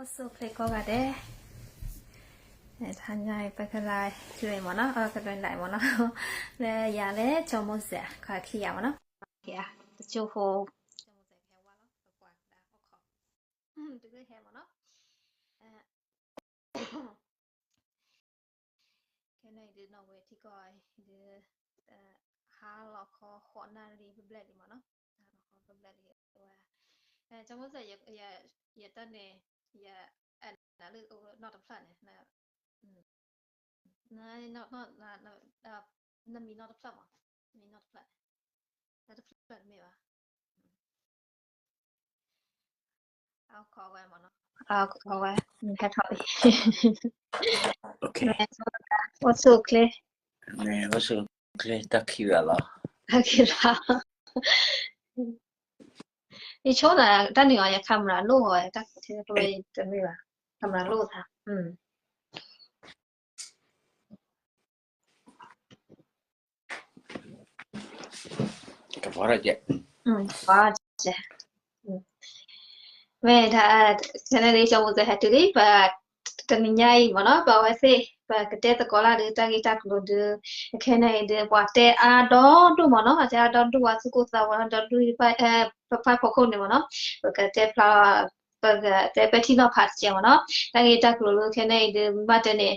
အိၣ်ဆူၣ်အိၣ်ချ့ကိးဂၤဒဲး, တဟါညါအံၤ ပကလဲၤမ့ၢ်နီၤ, ကလဲၤလဲၤမ့ၢ်နီၤ, လၢယၤလၢကၠီမိၢ်စဲး ခီခံဂၤမ့ၢ်နီၤ, တကၠိဖိ, ကၠီမိၢ်စဲးကဟဲဝါလီၤ ပကွၢ်ကဒါအိၣ်ခိး, တဂ့ၤဟဲမ့ၢ်နီၤ. ခဲန့ၣ်အံၤဒုးနီၣ်ဝဲထံကီၢ်အံၤဒုး, ဟါလီၤခီဃိးနၣ်ရံၣ်ဘျဲၣ်ဘျဲၣ်လံမ့ၢ်နီၤ, ဟါလီၤခီဘျဲၣ်ဘျဲၣ်လံဝဲ, ကၠီမိၢ်စဲး ယတၢ်န့ၣ်, ယအဲၣ်နၤလၢနီၢ်တဖျၢၣ်န့ၣ်, နမံၤနီၢ်တဖျၢၣ်မး, မံၤနီၢ်တဖျၢၣ်, တဖျၢၣ်တမ့ၢ်ဘၣ်, အဝဲ, ဟဲထီၣ်အံၤ, အိၣ်ဆူၣ်အိၣ်ချ့, အိၣ်ဆူၣ်အိၣ်ချ့ တၢ်ခံဂၤလီၤ, တၢ်ခံဂၤလီၤ, ယဆိကမိၣ်တၢ်န့ၣ်အီၤ ယ camera လိၣ်ဝဲ, တၢ်ခံဂၤတမ့ၢ်ဘၣ်, camera လိၣ်သး မ့ၢ်ဒၣ်, ခဲန့ၣ်ဒ်ကၠီမိၢ်စဲးဟဲတုၤလံ, ပ, တနံၤညါအံၤမ့ၢ်နီၤ ပဝဲသ့ၣ် ပကတဲသကိးလၢဒုး တၢ်ဂ့ၢ်တၢ်ကျိၤဒုး, ခဲန့ၣ်အံၤဒုး ပှၤတဲအါဒီဒူၣ်မ့ၢ်နီၤ, ပှၤတဲအါဒီဒူၣ် ပှၤသူၣ်ကိၢ်သးဂီၤဒီဒူၣ်, ပဖၣ်ဖီခိၣ်န့ၣ်မ့ၢ်နီၤ, ပကတဲဖျါ, ပကတဲပဲထံနီၤဖးတကဲးမ့ၢ်နီၤ, တၢ်ဂ့ၢ်တၢ်ကျိၤလၢခဲန့ၣ်အံၤဒုး မ့ၢ်ဘၣ်တဲန့ၣ်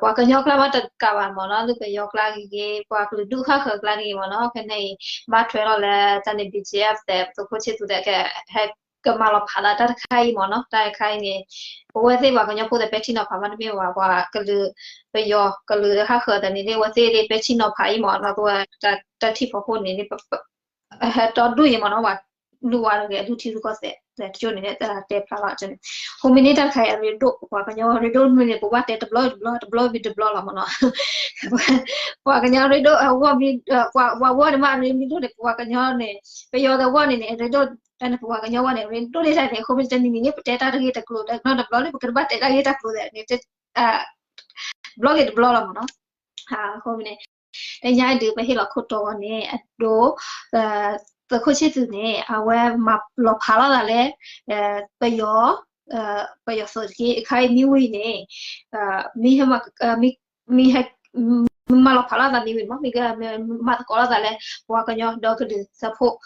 ပှၤကညီကျါမ့ၢ်တကးဘၣ်မ့ၢ်နီၤ, လၢပယီၤကျါဂ့ၤဂ့ၤ ပှၤကလုာ်ဒူၣ်ဃၣ်ဃၢၤကျါဂ့ၤမ့ၢ်နီၤ, ခဲန့ၣ်အံၤ ဘၣ်ထွဲလီၤလၢတၢ်န့ၣ် BGF သဲး သုးခိၣ်ဆံသူးသဲး ကဟဲကမၤလီၤဖးသးတၢ်တခါအံၤမ့ၢ်နီၤ, တၢ်တခါအံၤန့ၣ် ပဝဲသ့ၣ်ပှၤကညီဖိသ့ၣ်ပဲထံနီၤဖးမ့ၢ်တမ့ၢ်ဘၣ်, ပှၤကလုာ်, ပယီၤကလုာ်ဟးဃၢၤသးန့ၣ် လၢအဝဲသ့ၣ်လၢပဲထံနီၤဖးအံၤမ့ၢ်နီၤ, ပဝဲတၢ်ထံၣ်ဖီခိၣ်န့ၣ် ဟဲဒီဒူၣ်အံၤမ့ၢ်နီၤ, ပှၤလူၤဝဲတဂ့ၤ အဒူၣ်ထံရူၢ်ကီၢ်သဲး တကၠိန့ၣ် တဲဖျါလီၤန့ၣ်, အဃိမ့ၢ်န့ၣ် တၢ်တခါအံၤအရ့ဒိၣ်, ပပှၤကညီအရ့ဒိၣ်မ့ၢ်န့ၣ် ပဘၣ်တဲတဘျီတဘျီ တဘျီဝံၤတဘျီလီၤမ့ၢ်နီၤ, ပှၤကညီအရ့ဒိၣ်အဂီၢ်မ့ၢ်, ပှၤဝဲဝီန့ၣ်မ့ၢ်အရ့ဒိၣ်န့ၣ် ပပှၤကညီန့ၣ် ပယီၤသ့ၣ်ဝီန့ၣ်န့ၣ် အရ့ဒိၣ်, တၢ်န့ၣ်ပပှၤကညီဝဲန့ၣ် အရ့ဒိၣ်န့ၢ်တၢ်န့ၣ်, အဃိမ့ၢ်တနံၤနံၤန့ၣ် ပတဲတၢ်တဂ့ၢ်တကျိၤတနီတဘျီလၢ ပကဘၣ်တဲတၢ်ဂ့ၢ်တၢ်ကျိၤသ့ၣ်န့ၣ် တဘျီဂ့ၤတဘျီလီၤမ့ၢ်နီၤ, အဃိမ့ၢ်န့ၣ် တညါဒုး ပဟ့ၣ်လီၤခိၣ်တီအီၤန့ၣ် အဒိ, သုးခိၣ်ဆံသူးန့ၣ် အဝဲမၤလီၤဖးလိာ်သးလၢ ပယီၤ, ပယီၤသုးတက့ၢ်, အခါအံၤမ့ၢ်ဝံၤန့ၣ်, မ့ၢ်ဟဲ, မ့ၢ်ဟဲ, မၤလီၤဖးလိာ်သးမ့ၢ်ဝံၤမ့ၢ်, မ့ၢ်မၤသကိးလိာ်သးလၢ ပှၤကညီဒီကလုာ်စၢဖှိၣ်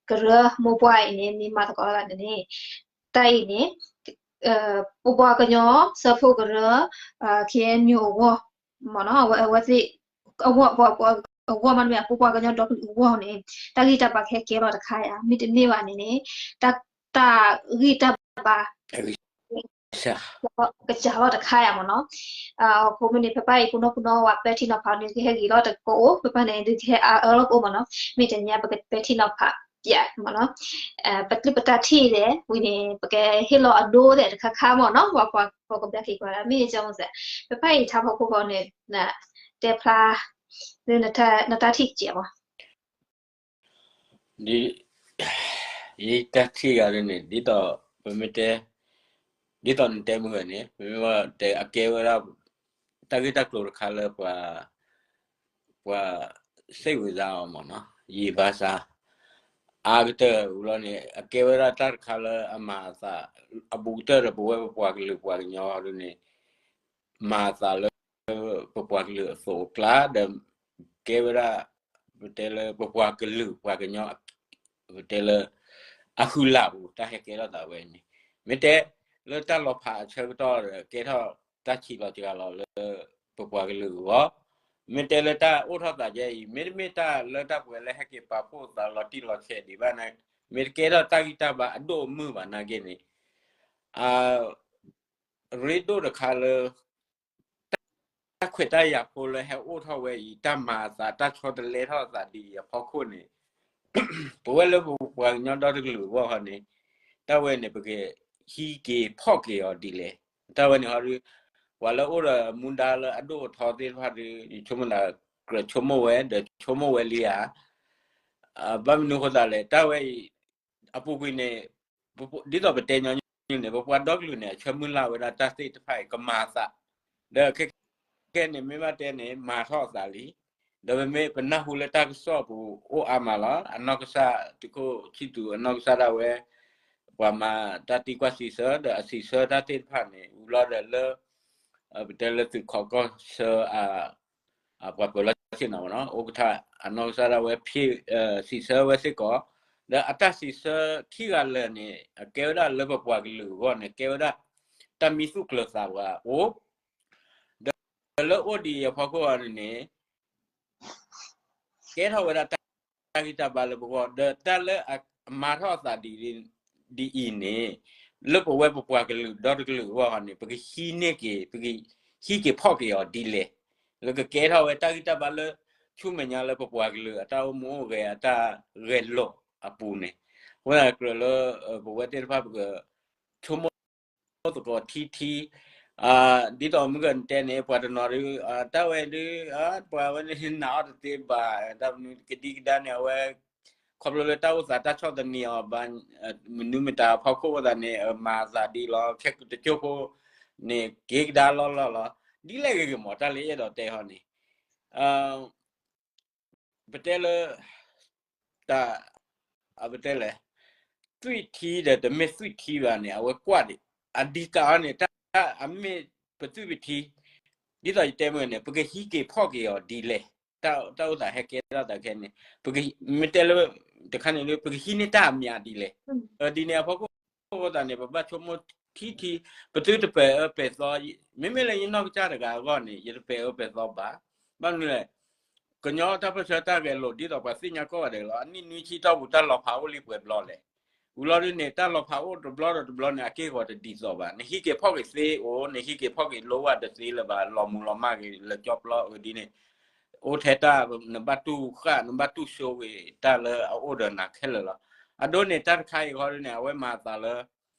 ကရၢမိၢ်ပှၢ်အံၤန့ၣ် မ့ၢ်မၤသကိးလိာ်သးန့ၣ်န့ၣ်, တၢ်အံၤန့ၣ် ပပှၤကညီစၢဖှိၣ်ကရၢ KNU အဂီၢ် မ့ၢ်နီၤ, အဝဲသ့ၣ် အဂီၢ်မ့တမ့ၢ် ပပှၤကညီဒီကလုာ်အဂီၢ်န့ၣ် တၢ်ဂံၢ်တၢ်ဘါကဟဲကဲထီၣ်တခါဧါ, မ့တမ့ၢ်ဘၣ်န့ၣ်န့ၣ် တၢ်ဂံၢ်တၢ်ဘါ ကစှၤလီၤတခါဧါမ့ၢ်နီၤ. အဃိမ့ၢ်န့ၣ် ဖဲဖဲအံၤ ပနီၢ်ပနီၢ်ဝဲပဲာ်ထံနီၤဖးန့ၣ် ကဟဲဂ့ၤလီၤတကအိၣ်, ဖဲဖဲန့ၣ် ဒုးကဟဲအအၢလီၤကအိၣ်မ့ၢ်နီၤ. မ့ၢ်တနံၤပကပဲာ်ထံနီၤဖးပၠးမ့ၢ်နီၤ. ပကျုၢ်ပတၢ်ထံၣ်ဒဲးဝံၤန့ၣ် ပကဟ့ၣ်လီၤအဒိဒဲးတခါခါမ့ၢ်နီၤ, ပှၤကွၢ်ကဘျါက့ၤကွၢ်ဒၣ် မ့ၢ်ကၠီမ့ၢ်စဲး, ဖဲဖဲအံၤထါဖီခိၣ်ဃီန့ၣ် နတဲဖျါ လၢနတၢ်ထံၣ်ကဲးမ့ၢ် ဒ်ယတၢ်ထံၣ်ဂၤဒ်န့ၣ် ဒ်သိး ပမ့ၢ်တဲ ဒ်သိးနတဲမုၢ်ဂၤန့ၣ် ပမ့ၢ်တဲအကဲဝဲဒၣ် တၢ်ဂ့ၢ်တၢ်ကျိၤတခါလၢ ပှၤ ပှၤ စိတ်ဝင်စားအောင်ပေါ့နော် ရေပါစား အါကတၢၢ်ဝံၤလီၤန့ၣ် အကဲဝဲဒၣ်တၢ်တခါလၢအမၤအသး အဘူးကတၢၢ်ဒီးပဝဲပပှၤကလုာ်ပှၤကညီဒ်န့ၣ် မၤအသးလၢ ပပှၤကလုာ်အသိးအကျါ ဒီး ကဲဝဲဒၣ် ပတဲလၢပပှၤကလုာ်ပှၤကညီ ပတဲလၢ အဃုလၢ်ပူၤ တၢ်ဟဲကဲထီၣ်သးဝဲန့ၣ် မ့ၢ်တဲ လၢတၢ်လီၤဖးအဆၢကတီၢ်ဒီး ကဲထီၣ်တၢ်ဆံးလီၤစှၤလီၤလၢ ပပှၤကလုာ်အဂီၢ် မ့ၢ်တဲလၢတၢ်အိၣ်ထီၣ်သးယဲအံၤ မ့တမ့ၢ်တၢ်လၢတၢ်ပှဲၤလၢဟဲက့ၤပာ်ဖှိၣ်သးလီၤတံၢ်လီၤဆဲးဒံးဘၣ်န့ၣ် မ့ၢ်တကဲထီၣ်တၢ်ဂံၢ်တၢ်ဘါအဒိၣ်အမုၢ်ဘၣ်နာ်က့န့ၣ် အရ့ဒိၣ်တခါလၢ တၢ်ခွဲးတၢ်ယာ်ဖိလၢဟဲအိၣ်ထီၣ်ဝဲအံၤ တၢ်မၤအသးတၢ်ဆီတလဲထီၣ်အသးဒ်အံၤအဖီခိၣ်န့ၣ် ပဝဲလၢပပှၤကညီဒီတကလုာ်အဂီၢ်ဃီန့ၣ် တၢ်ဝဲန့ၣ် ပကဟံးက့ၤဖီၣ်က့ၤအီၤဒ်လဲၣ်. တၢ်ဝဲန့ၣ်ဟီဒု ပှၤလၢအိၣ်ဒီးမူဒါလၢအဒိၣ်အထီသ့ၣ်တဖၣ်ဒု ယဆိကမိၣ်သး ကြၢးဆိကမိၣ်ဝဲ ဒီးဆိကမိၣ်ဝဲလံဧါ ဘၣ်မနုၤအဃိသတးလဲၣ် တၢ်ဝဲအံၤ အပူၤကွံာ်န့ၣ် ဒ်သိးပတဲညီနုၢ်န့ၣ် ပပှၤဒီကလုာ်န့ၣ် အဆၢမုၢ်လၢ်ဝဲဒၣ်တၢ်သ့ၣ်တဖၣ်အံၤ ကမၤအသး ဒီးခဲခဲန့ၣ် မ့ၢ်ဘၣ်တဲန့ၣ် မၤထီၣ်အသးလံ. ဒီးပမ့ၢ်ပနၢ်ဟူလၢတၢ်ကစီၣ်ပူၤအိၣ်အါမးလီၤ. အနီၢ်ကစၢ် သုးခိၣ်ဆံသူး အနီၢ်ကစၢ်ဒၣ်ဝဲ ပှၤမၤတၢ်သံကွၢ်စံးဆၢ ဒီးအစံးဆၢတၢ်သ့ၣ်တဖၣ်န့ၣ် ဝံၤလီၤဒီးလၢ ပတဲလၢသုးခိးကီၢ်ဆၢ ပှၤပၢၤလီၢ်ဆ့ၣ်နီၤမ့ၢ်နီၤ အိၣ်ကထါအနီၢ်ကစၢ်ဒၣ်ဝဲ စံးဆၢဝဲစ့ၢ်ကီး, ဒီးအတၢ်စံးဆၢခံဂၤလၢာ်န့ၣ် အကဲဝဲဒၣ်လၢပပှၤကလုာ်အဂီၢ်န့ၣ် ကဲဝဲဒၣ် တၢ်မံသူၣ်ကျၢၤသးပှၤအိၣ် ဒီးလၢအိၣ်ဒ်အံၤအဖီခိၣ်အီၤန့ၣ်န့ၣ် ကဲထီၣ်ဝဲဒၣ်တၢ်ဂံၢ်တၢ်ဘါလၢပဂီၢ် ဒီးတၢ်လၢအမၤထီၣ်အသးဒ် ဒ်အံၤန့ၣ် လၢပဝဲပပှၤကလုာ်ဒီတကလုာ်အဂီၢ်န့ၣ် ပကဟံးန့ၢ်က့ၤ ပကဟံးက့ၤဖီၣ်က့ၤအီၤဒ်လဲၣ်, လၢကကဲထီၣ်ဝဲတၢ်ဂံၢ်တၢ်ဘါလၢ ဆူမဲာ်ညါလၢပပှၤကလုာ်အတၢ်အိၣ်မူအိၣ်ဂဲၤအတၢ်ဂဲၤလိာ်အပူၤန့ၣ်, အဃိသတးကြၢးလၢ ပဝဲသ့ၣ်တဖၣ်ပက ဆိကမိၣ်သကိးထံထံ ဒ်သိးမုၢ်ဂၢၢ်နတဲန့ၣ် ပှၤတနီၤဒု တၢ်ဝဲဒု ပှၤဝဲန့ၣ်နာ်အီၤတသ့ဘၣ်, တၢ်မနုၤကဒံကဒါန့ၣ် အဝဲ ခီဖျိလၢတၢ်အိၣ်သးတၢ်ဆီၣ်သနံးအီၤဘၣ်, မနုၤမတၤအဖီခိၣ်အဃိသတးန့ၣ် မၤသးဒ်လီၤ ခဲကတကၠိၢ်ဖိန့ၣ် က့ၤကဒါလီၢ်လီၢ်လီၤ, ဒ်လဲၣ်ဂ့ၤဂ့ၤမး တၢ်လၢအဲၣ်ဒိးတဲဟီန့ၣ် ပတဲလၢ တၢ် အပတဲလဲၣ် သွံၣ်ထံဒီးတမ့ၢ်သွံၣ်ထံဘၣ်န့ၣ် အဝဲကွၢ်ဒံး အဓိကအီၤန့ၣ် တၢ်အမ့ၢ်ပသွံၣ်ပထံ ဒ်သိးယတဲမ့ၢ်န့ၣ် ပကဟံးက့ၤဖီၣ်က့ၤအီၤဒ်လဲၣ်, တၢ်အိၣ်သးဟဲကဲထီၣ်သးခဲန့ၣ် ပကမ့ၢ်တဲလၢ တခါန့ၣ်လၢ ပကဟံးန့ၢ်တၢ်အမံၤဒ်လဲၣ်, ဒ်န့ၣ်အဖီခိၣ် အဃိသတးန့ၣ် ပဘၣ်ဆိကမိၣ်ထံထံ ပသုတပဲာ်အၢပဲာ်သီ, မ့မ့ၢ်လၢယနီၢ်ကစၢ်တဂၤအဂီၢ်န့ၣ် ယတပဲာ်အၢပဲာ်သီဘၣ်. ဘၣ်မနုၤလဲၣ်, ကညီတၢ်ပၢၢ်ဆၢတၢ်ဂဲၤလိာ် ဒ်သိးပှၤသ့ၣ်ညါကိးဂၤဒဲးလီၤ. အနံၣ်နွံဆံတီၢ်ပူၤ တၢ်လီၤဖးအိၣ်လံပှဲၤဘျီလဲၣ်. ဝံၤလီၤဒ်န့ၣ် တၢ်လီၤဖးအိၣ်တဘျီဒီးတဘျီန့ၣ် အက့ၢ်အဂီၤတဒ်သိးဘၣ်. နဟံးက့ၤဖီၣ်က့ၤသ့အိၣ်, နဟံးက့ၤဖီၣ်က့ၤလိဝဲတသ့လၢၤဘၣ်, လီၤမူၤလီၤမၢ်က့ၤလၢကၠီပျီအဒ်န့ၣ် အိၣ်ထဲတၢ် နဘၣ်တူၢ်ဃၣ် နဘၣ်တူၢ်ဆိဝဲတၢ်လၢအအိၣ်ဒီးနၤခဲလၢာ်လီၤ. အဒိန့ၣ် တၢ်တခါအံၤဃီဒ်န့ၣ် အဝဲမၤအသးလၢ ဒ်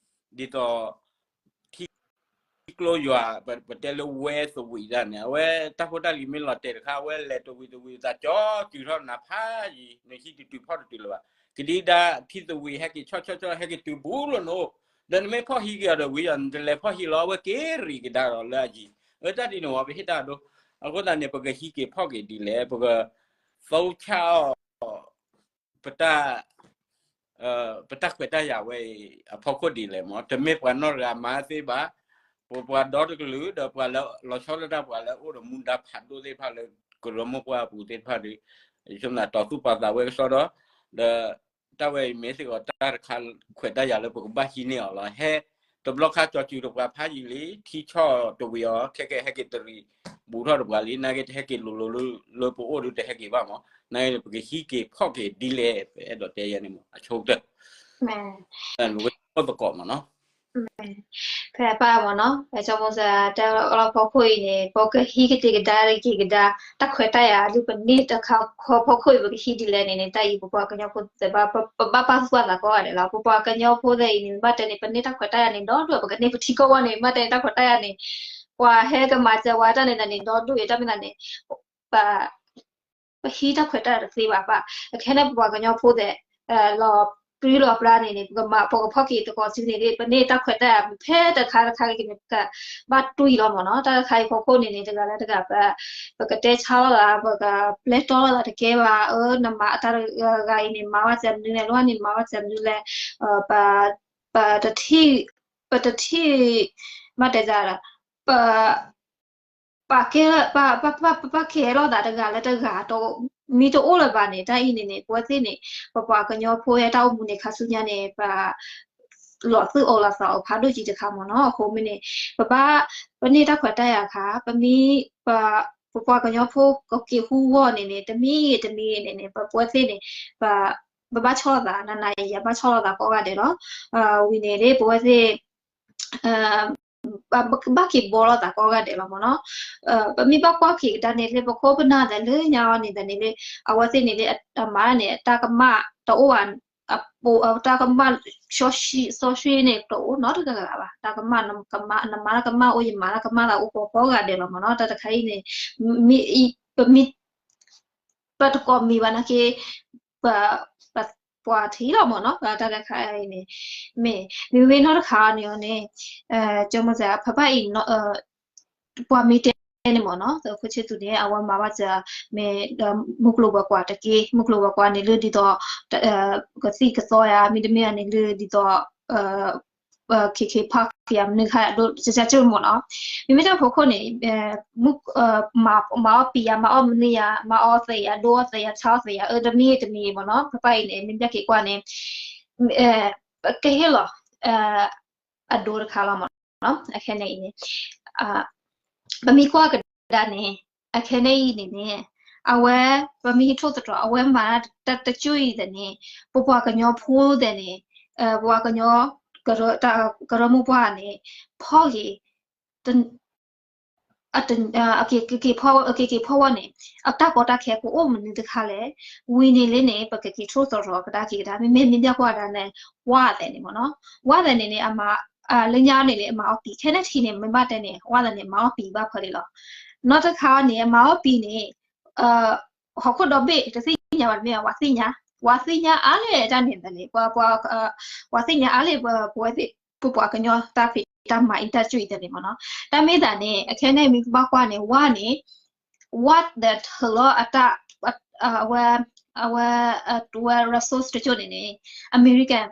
သိး ထံကျိယွၤ ပတဲလၢဝဲသဝံးတၢ်န့ၣ် အဝဲတၢ်ဖိတၢ်လံၤမ့ၢ်လီၤတဲာ်တခါ အဝဲလဲၤတဝံၤတဝံၤသးကၠီကုၤထီၣ်နၤဖးယံၤ နဟံးတတုၤဖီၣ်တတုၤလၢၤဘၣ်. ကဒံဒါထံသဝံးဟဲက့ၤဆီၣ်ဆီၣ်ဆီၣ် ဟဲက့ၤတုၤဘူးလိာ်နအိၣ်, ဒီးနမ့ၢ်ဖီၣ်ဟံးက့ၤအီၤဒီးဝံၤအီၤ နတလဲၤဖီၣ်ဟံးလီၤ အဝဲက့ၤရံးကဒါဒီးလၢအယံၤ. အတၢ်ဒ်န့ၣ်ဝဲ ပဟ့ၣ်တၢ်အဒိ, အဃိသတးန့ၣ် ပကဟံးက့ၤဖီၣ်က့ၤဒ်လဲၣ်, ပက သီဆၣ်အီၤ ပတၢ် ပတၢ်ခွဲးတၢ်ယာ်ဝဲအံၤ အဖီခိၣ်ဒ်လဲၣ်မး, တမ့ၢ်ပှၤနီၢ်တဂၤမၤသ့ဘၣ်, ပပှၤဒီတကလုာ် ဒီးပှၤလၢလီၤဆီဒၣ်တၢ် ပှၤလၢအိၣ်ဒီးမူဒါဖးဒိၣ်သ့ၣ်တဖၣ်လၢ ကရၢမိၢ်ပှၢ်အပူၤသ့ၣ်တဖၣ်ဒီး ယဆိကမိၣ်တီၤသူၣ်ပာ်သးဝဲကစီဒီ, ဒီးတၢ်ဝဲအံၤမ့ၢ်စ့ၢ်ကီးတၢ်တခါခွဲးတၢ်ယာ်လၢပကဘၣ်ဟံးန့ၢ်အီၤလီၤ. ဟဲတဘျီခါကၠီၤစုၤတပှၤဖးယံၤလံ ထံဆီၣ်တဝံၤအီၤ ခဲကဲဟဲက့ၤတရံးဘူးထီၣ်တပှၤလံ နာ်က့တဟဲက့ၤလိၤလိၤလၢပအိၣ်ဒီးတဟဲက့ၤဘၣ်မး, နာ်က့ပကဟံးက့ၤဖီၣ်က့ၤဒ်လဲၣ် ပအဲၣ်ဒိးတဲယဲန့ၣ်မး အဆိကတၢၢ် ပဝဲသကိးမးနီၤ ဖဲပၢ်မ့ၢ်နီၤ ပဆိကမိၣ်စ့ၢ် တၢ်လီၢ်ဖီခိၣ်အံၤန့ၣ် ပကဟံးက့ၤကဒါက့ၤကဒါ တၢ်ခွဲးတၢ်ယာ်လၢပန့ၢ်တခါခီဖီခိၣ်အံၤ ပကဟံးဒ်လဲၣ်န့ၣ်န့ၣ် တၢ်အံၤပပှၤကညီဖိသ့ၣ်တဖၣ် ပဘၣ်ပာ်သူၣ်ပာ်သးကိးဂၤဒဲးလီၤ. ပပှၤကညီဖိသ့ၣ်အံၤန့ၣ် ဘၣ်တဲန့ၣ် ပန့ၢ်တၢ်ခွဲးတၢ်ယာ်န့ၣ် ဒီဒိၣ် ပကန့ၢ်ပထံကီၢ်ဝဲန့ၣ် ဘၣ်တဲန့ၣ် တၢ်ခွဲးတၢ်ယာ်န့ၣ် ပှၤဟဲကမၤစၢၤဝဲတၢ်န့ၣ်န့ၣ် ဒီဒိၣ်အံၤ တၢ်မ့ၢ်သးန့ၣ် ပ ပဟံးတၢ်ခွဲးတၢ်ယာ်တသ့ဘၣ်ဘၣ်. အခဲန့ၣ် ပပှၤကညီဖိသ့ၣ် လီၤပြံလီၤပြါန့ၣ်န့ၣ် ပကမၤပိာ်ကဖီၣ်က့ၤသကိးစုန့ၣ် ပန့ၢ်တၢ်ခွဲးတၢ်ယာ်ဖဲတခါတခါက့ၤန့ၣ် ပကဘၣ်တွံၢ်လီၤမ့ၢ်နီၤ. တၢ်တခါအံၤဖီခိၣ်န့ၣ်န့ၣ် တဂၤလၢတဂၤ ပ ပကတဲဆါလိာ်သး ပကပျဲတီလိာ်သးတကဲဘၣ်. အၢ နမၤအတၢ်တဂၤအံၤန့ၣ် မၤဝဲစၢၤမနုၤလဲၣ်, လီၤန့ၣ်မၤဝဲစၢၤမနုၤလဲၣ်, ပ ပတထံၣ် ပတထံၣ် မ့ၢ်တဲသးဒီး ပ ပာ်ကဲ ပ ပ ပ ပ ပာ်ကဲလိာ်သးတဂၤလၢတဂၤ မ့ၢ်တအိၣ်လၢၤဘၣ်န့ၣ် တၢ်အံၤန့ၣ်န့ၣ် ပဝဲသ့ၣ်န့ၣ် ပပှၤကညီဖိဟဲတၢ်အိၣ်မူန့ၣ် ခါဆူညါန့ၣ် ပ လီၤသူၣ်အိၣ်လီၤသးအိၣ်ဖးဒိၣ်ကံတခါမ့ၢ်နီၤ. အဃိမ့ၢ်န့ၣ် ပဘၣ် ပန့ၢ်တၢ်ခွဲးတၢ်ယာ်ခါ ပမ့ၢ် ပ ပပှၤကညီဖိကက့ၤဟူဂီၢ်န့ၣ်န့ၣ် တမံၤဂ့ၤတမံၤဂ့ၤန့ၣ်န့ၣ် ပဝဲသ့ၣ်န့ၣ် ပ ပဘၣ်ဆီၣ်လိာ်သး နၤနၤယၤယၤဘၣ်ဆီၣ်လိာ်သးကိးဂၤဒဲးလီၤ. ဝံၤန့ၣ်ဒ် ပဝဲသ့ၣ် ဘၣ်က့ၤဘီလိာ်သးကိးဂၤဒဲးလီၤမ့ၢ်နီၤ. ပမ့ၢ်ဘၣ်ကွၢ်က့ၤကဒါန့ၣ် လၢပခိၣ်ပနၢ်သ့ၣ်လၢညါအီၤန့ၣ်သ့ၣ်န့ၣ်လၢ အဝဲသ့ၣ်န့ၣ်လၢအမၤန့ၣ် တၢ်ကမၣ်တအိၣ်ဘၣ် အပူၤ တၢ်ကမၣ် စီဆှံ စီဆှံန့ၣ် တအိၣ်နီတဂၤဘၣ်. တၢ်ကမၣ် နမၤတၢ်ကမၣ်အိၣ် ယမၤတၢ်ကမၣ်သးအိၣ်ကိးဂၤဒဲးလီၤမ့ၢ်နီၤ. တၢ်တခါအံၤန့ၣ် မ့ၢ် ပမ့ၢ် ပတကိးမံၤဘၣ်နာ်က့ ပ ပှၤထံၣ်လီၤမ့ၢ်နီၤ. တၢ်တခါအံၤန့ၣ် မ့ၢ် မ့မ့ၢ်နီၢ်တခါအံၤန့ၣ် ကမၤစၢ်ဖးဖးအံၤ ပှၤမ့ၢ်တဲန့ၣ်မ့ၢ်နီၤ သုးခိၣ်ဆ့သူးန့ၣ် အဝဲမၤဘၣ်စၢၤ မ့ၢ်ဒီးမုၢ်ကျိၤဝဲၤကွာ်တက့ၢ်. မုၢ်ကျိၤဝဲၤကွာ်န့ၣ်လၢဒ်သိး ကသံၣ်ကသီယၤ မ့တမ့ၢ်န့ၣ်လၢဒ်သိး ခဲခဲဖီၣ်က့ၤယၤမနုၤခါ အဒိ ကကၠိမ့ၢ်နီၤ, မ့မ့ၢ်တၢ်ဖီခိၣ်န့ၣ် မၤအီၣ်ပံၤယၤ မၤအီၣ်မနုၤယၤ မၤအီၣ်သဲးယၤ ဒိအီၣ်သဲးယၤ ဆါအီၣ်သဲးယၤ အၢ တမံၤတမံၤမ့ၢ်နီၤ, ပပၢ်အံၤန့ၣ် မ့ၢ်ဘၣ်က့ၤကွၢ်န့ၣ် ကဟ့ၣ်လီၤ အဒိတခါလီၤမ့ၢ်နီၤ, အခဲန့ၣ်အံၤန့ၣ် ပမ့ၢ်ကွၢ်ကဒါန့ၣ် အခဲန့ၣ်အံၤန့ၣ်န့ၣ် အဝဲ ပမ့ၢ်ဟံးထိၣ်သတြီၤ အဝဲမၤတၢ်တကၠိအံၤသ့ၣ်န့ၣ် ပပှၤကညီဖိသ့ၣ်န့ၣ် ပှၤကညီ ကရၢမိၢ်ပှၢ်န့ၣ် ဖီၣ်က့ၤ ကက့ၤဖီၣ်ဝဲန့ၣ် အတၢ်ကီတၢ်ခဲကအိၣ်မနုၤတခါလဲၣ်, ဝံၤန့ၣ်လံန့ၣ် ပကက့ၤထိၣ်သတြီၤကဒါက့ၤကဒါ မ့မ့ၢ်မ့ၢ်ဘၣ်ကွၢ်ဒၣ်န့ၣ် ဝါသဲးန့ၣ်မ့ၢ်နီၤ, ဝါသဲးန့ၣ်န့ၣ် အမၤ လၢညါန့ၣ်န့ၣ် အမၤအီၣ်ပံၤ ခဲနထံန့ၣ် မ့ၢ်ဘၣ်တဲန့ၣ် ဝါသဲးန့ၣ် မၤအီၣ်ပံၤဘၣ်ဖဲန့ၣ်လီၤ. နီၢ်တခါန့ၣ် အမၤအီၣ်ပံၤန့ၣ် ဟီၣ်ခိၣ်ဒီဘ့ၣ် တသ့ၣ်ညါဘၣ်တမ့ၢ် ဝၤသ့ၣ်ညါ, ဝၤသ့ၣ်ညါအါလဲၣ်တၢ်န့ၣ်လဲၣ်, ဝၤသ့ၣ်ညါအါလဲၣ် ပဝဲသ့ၣ် ပပှၤကညီတၢ်ဖံးတၢ်မၤအံၤတၢ်ကၠိအံၤသ့ၣ်န့ၣ်မ့ၢ်နီၤ, တၢ်မ့ၢ်သးန့ၣ် အခဲန့ၣ်မ့ၢ်ဘၣ်ကွၢ်န့ၣ် ဝါန့ၣ် ဝါဒီးထၢလီၤအတၢ် အဝဲ အဝဲ အဝဲ resource တကၠိန့ၣ်န့ၣ် အမဲရကၤ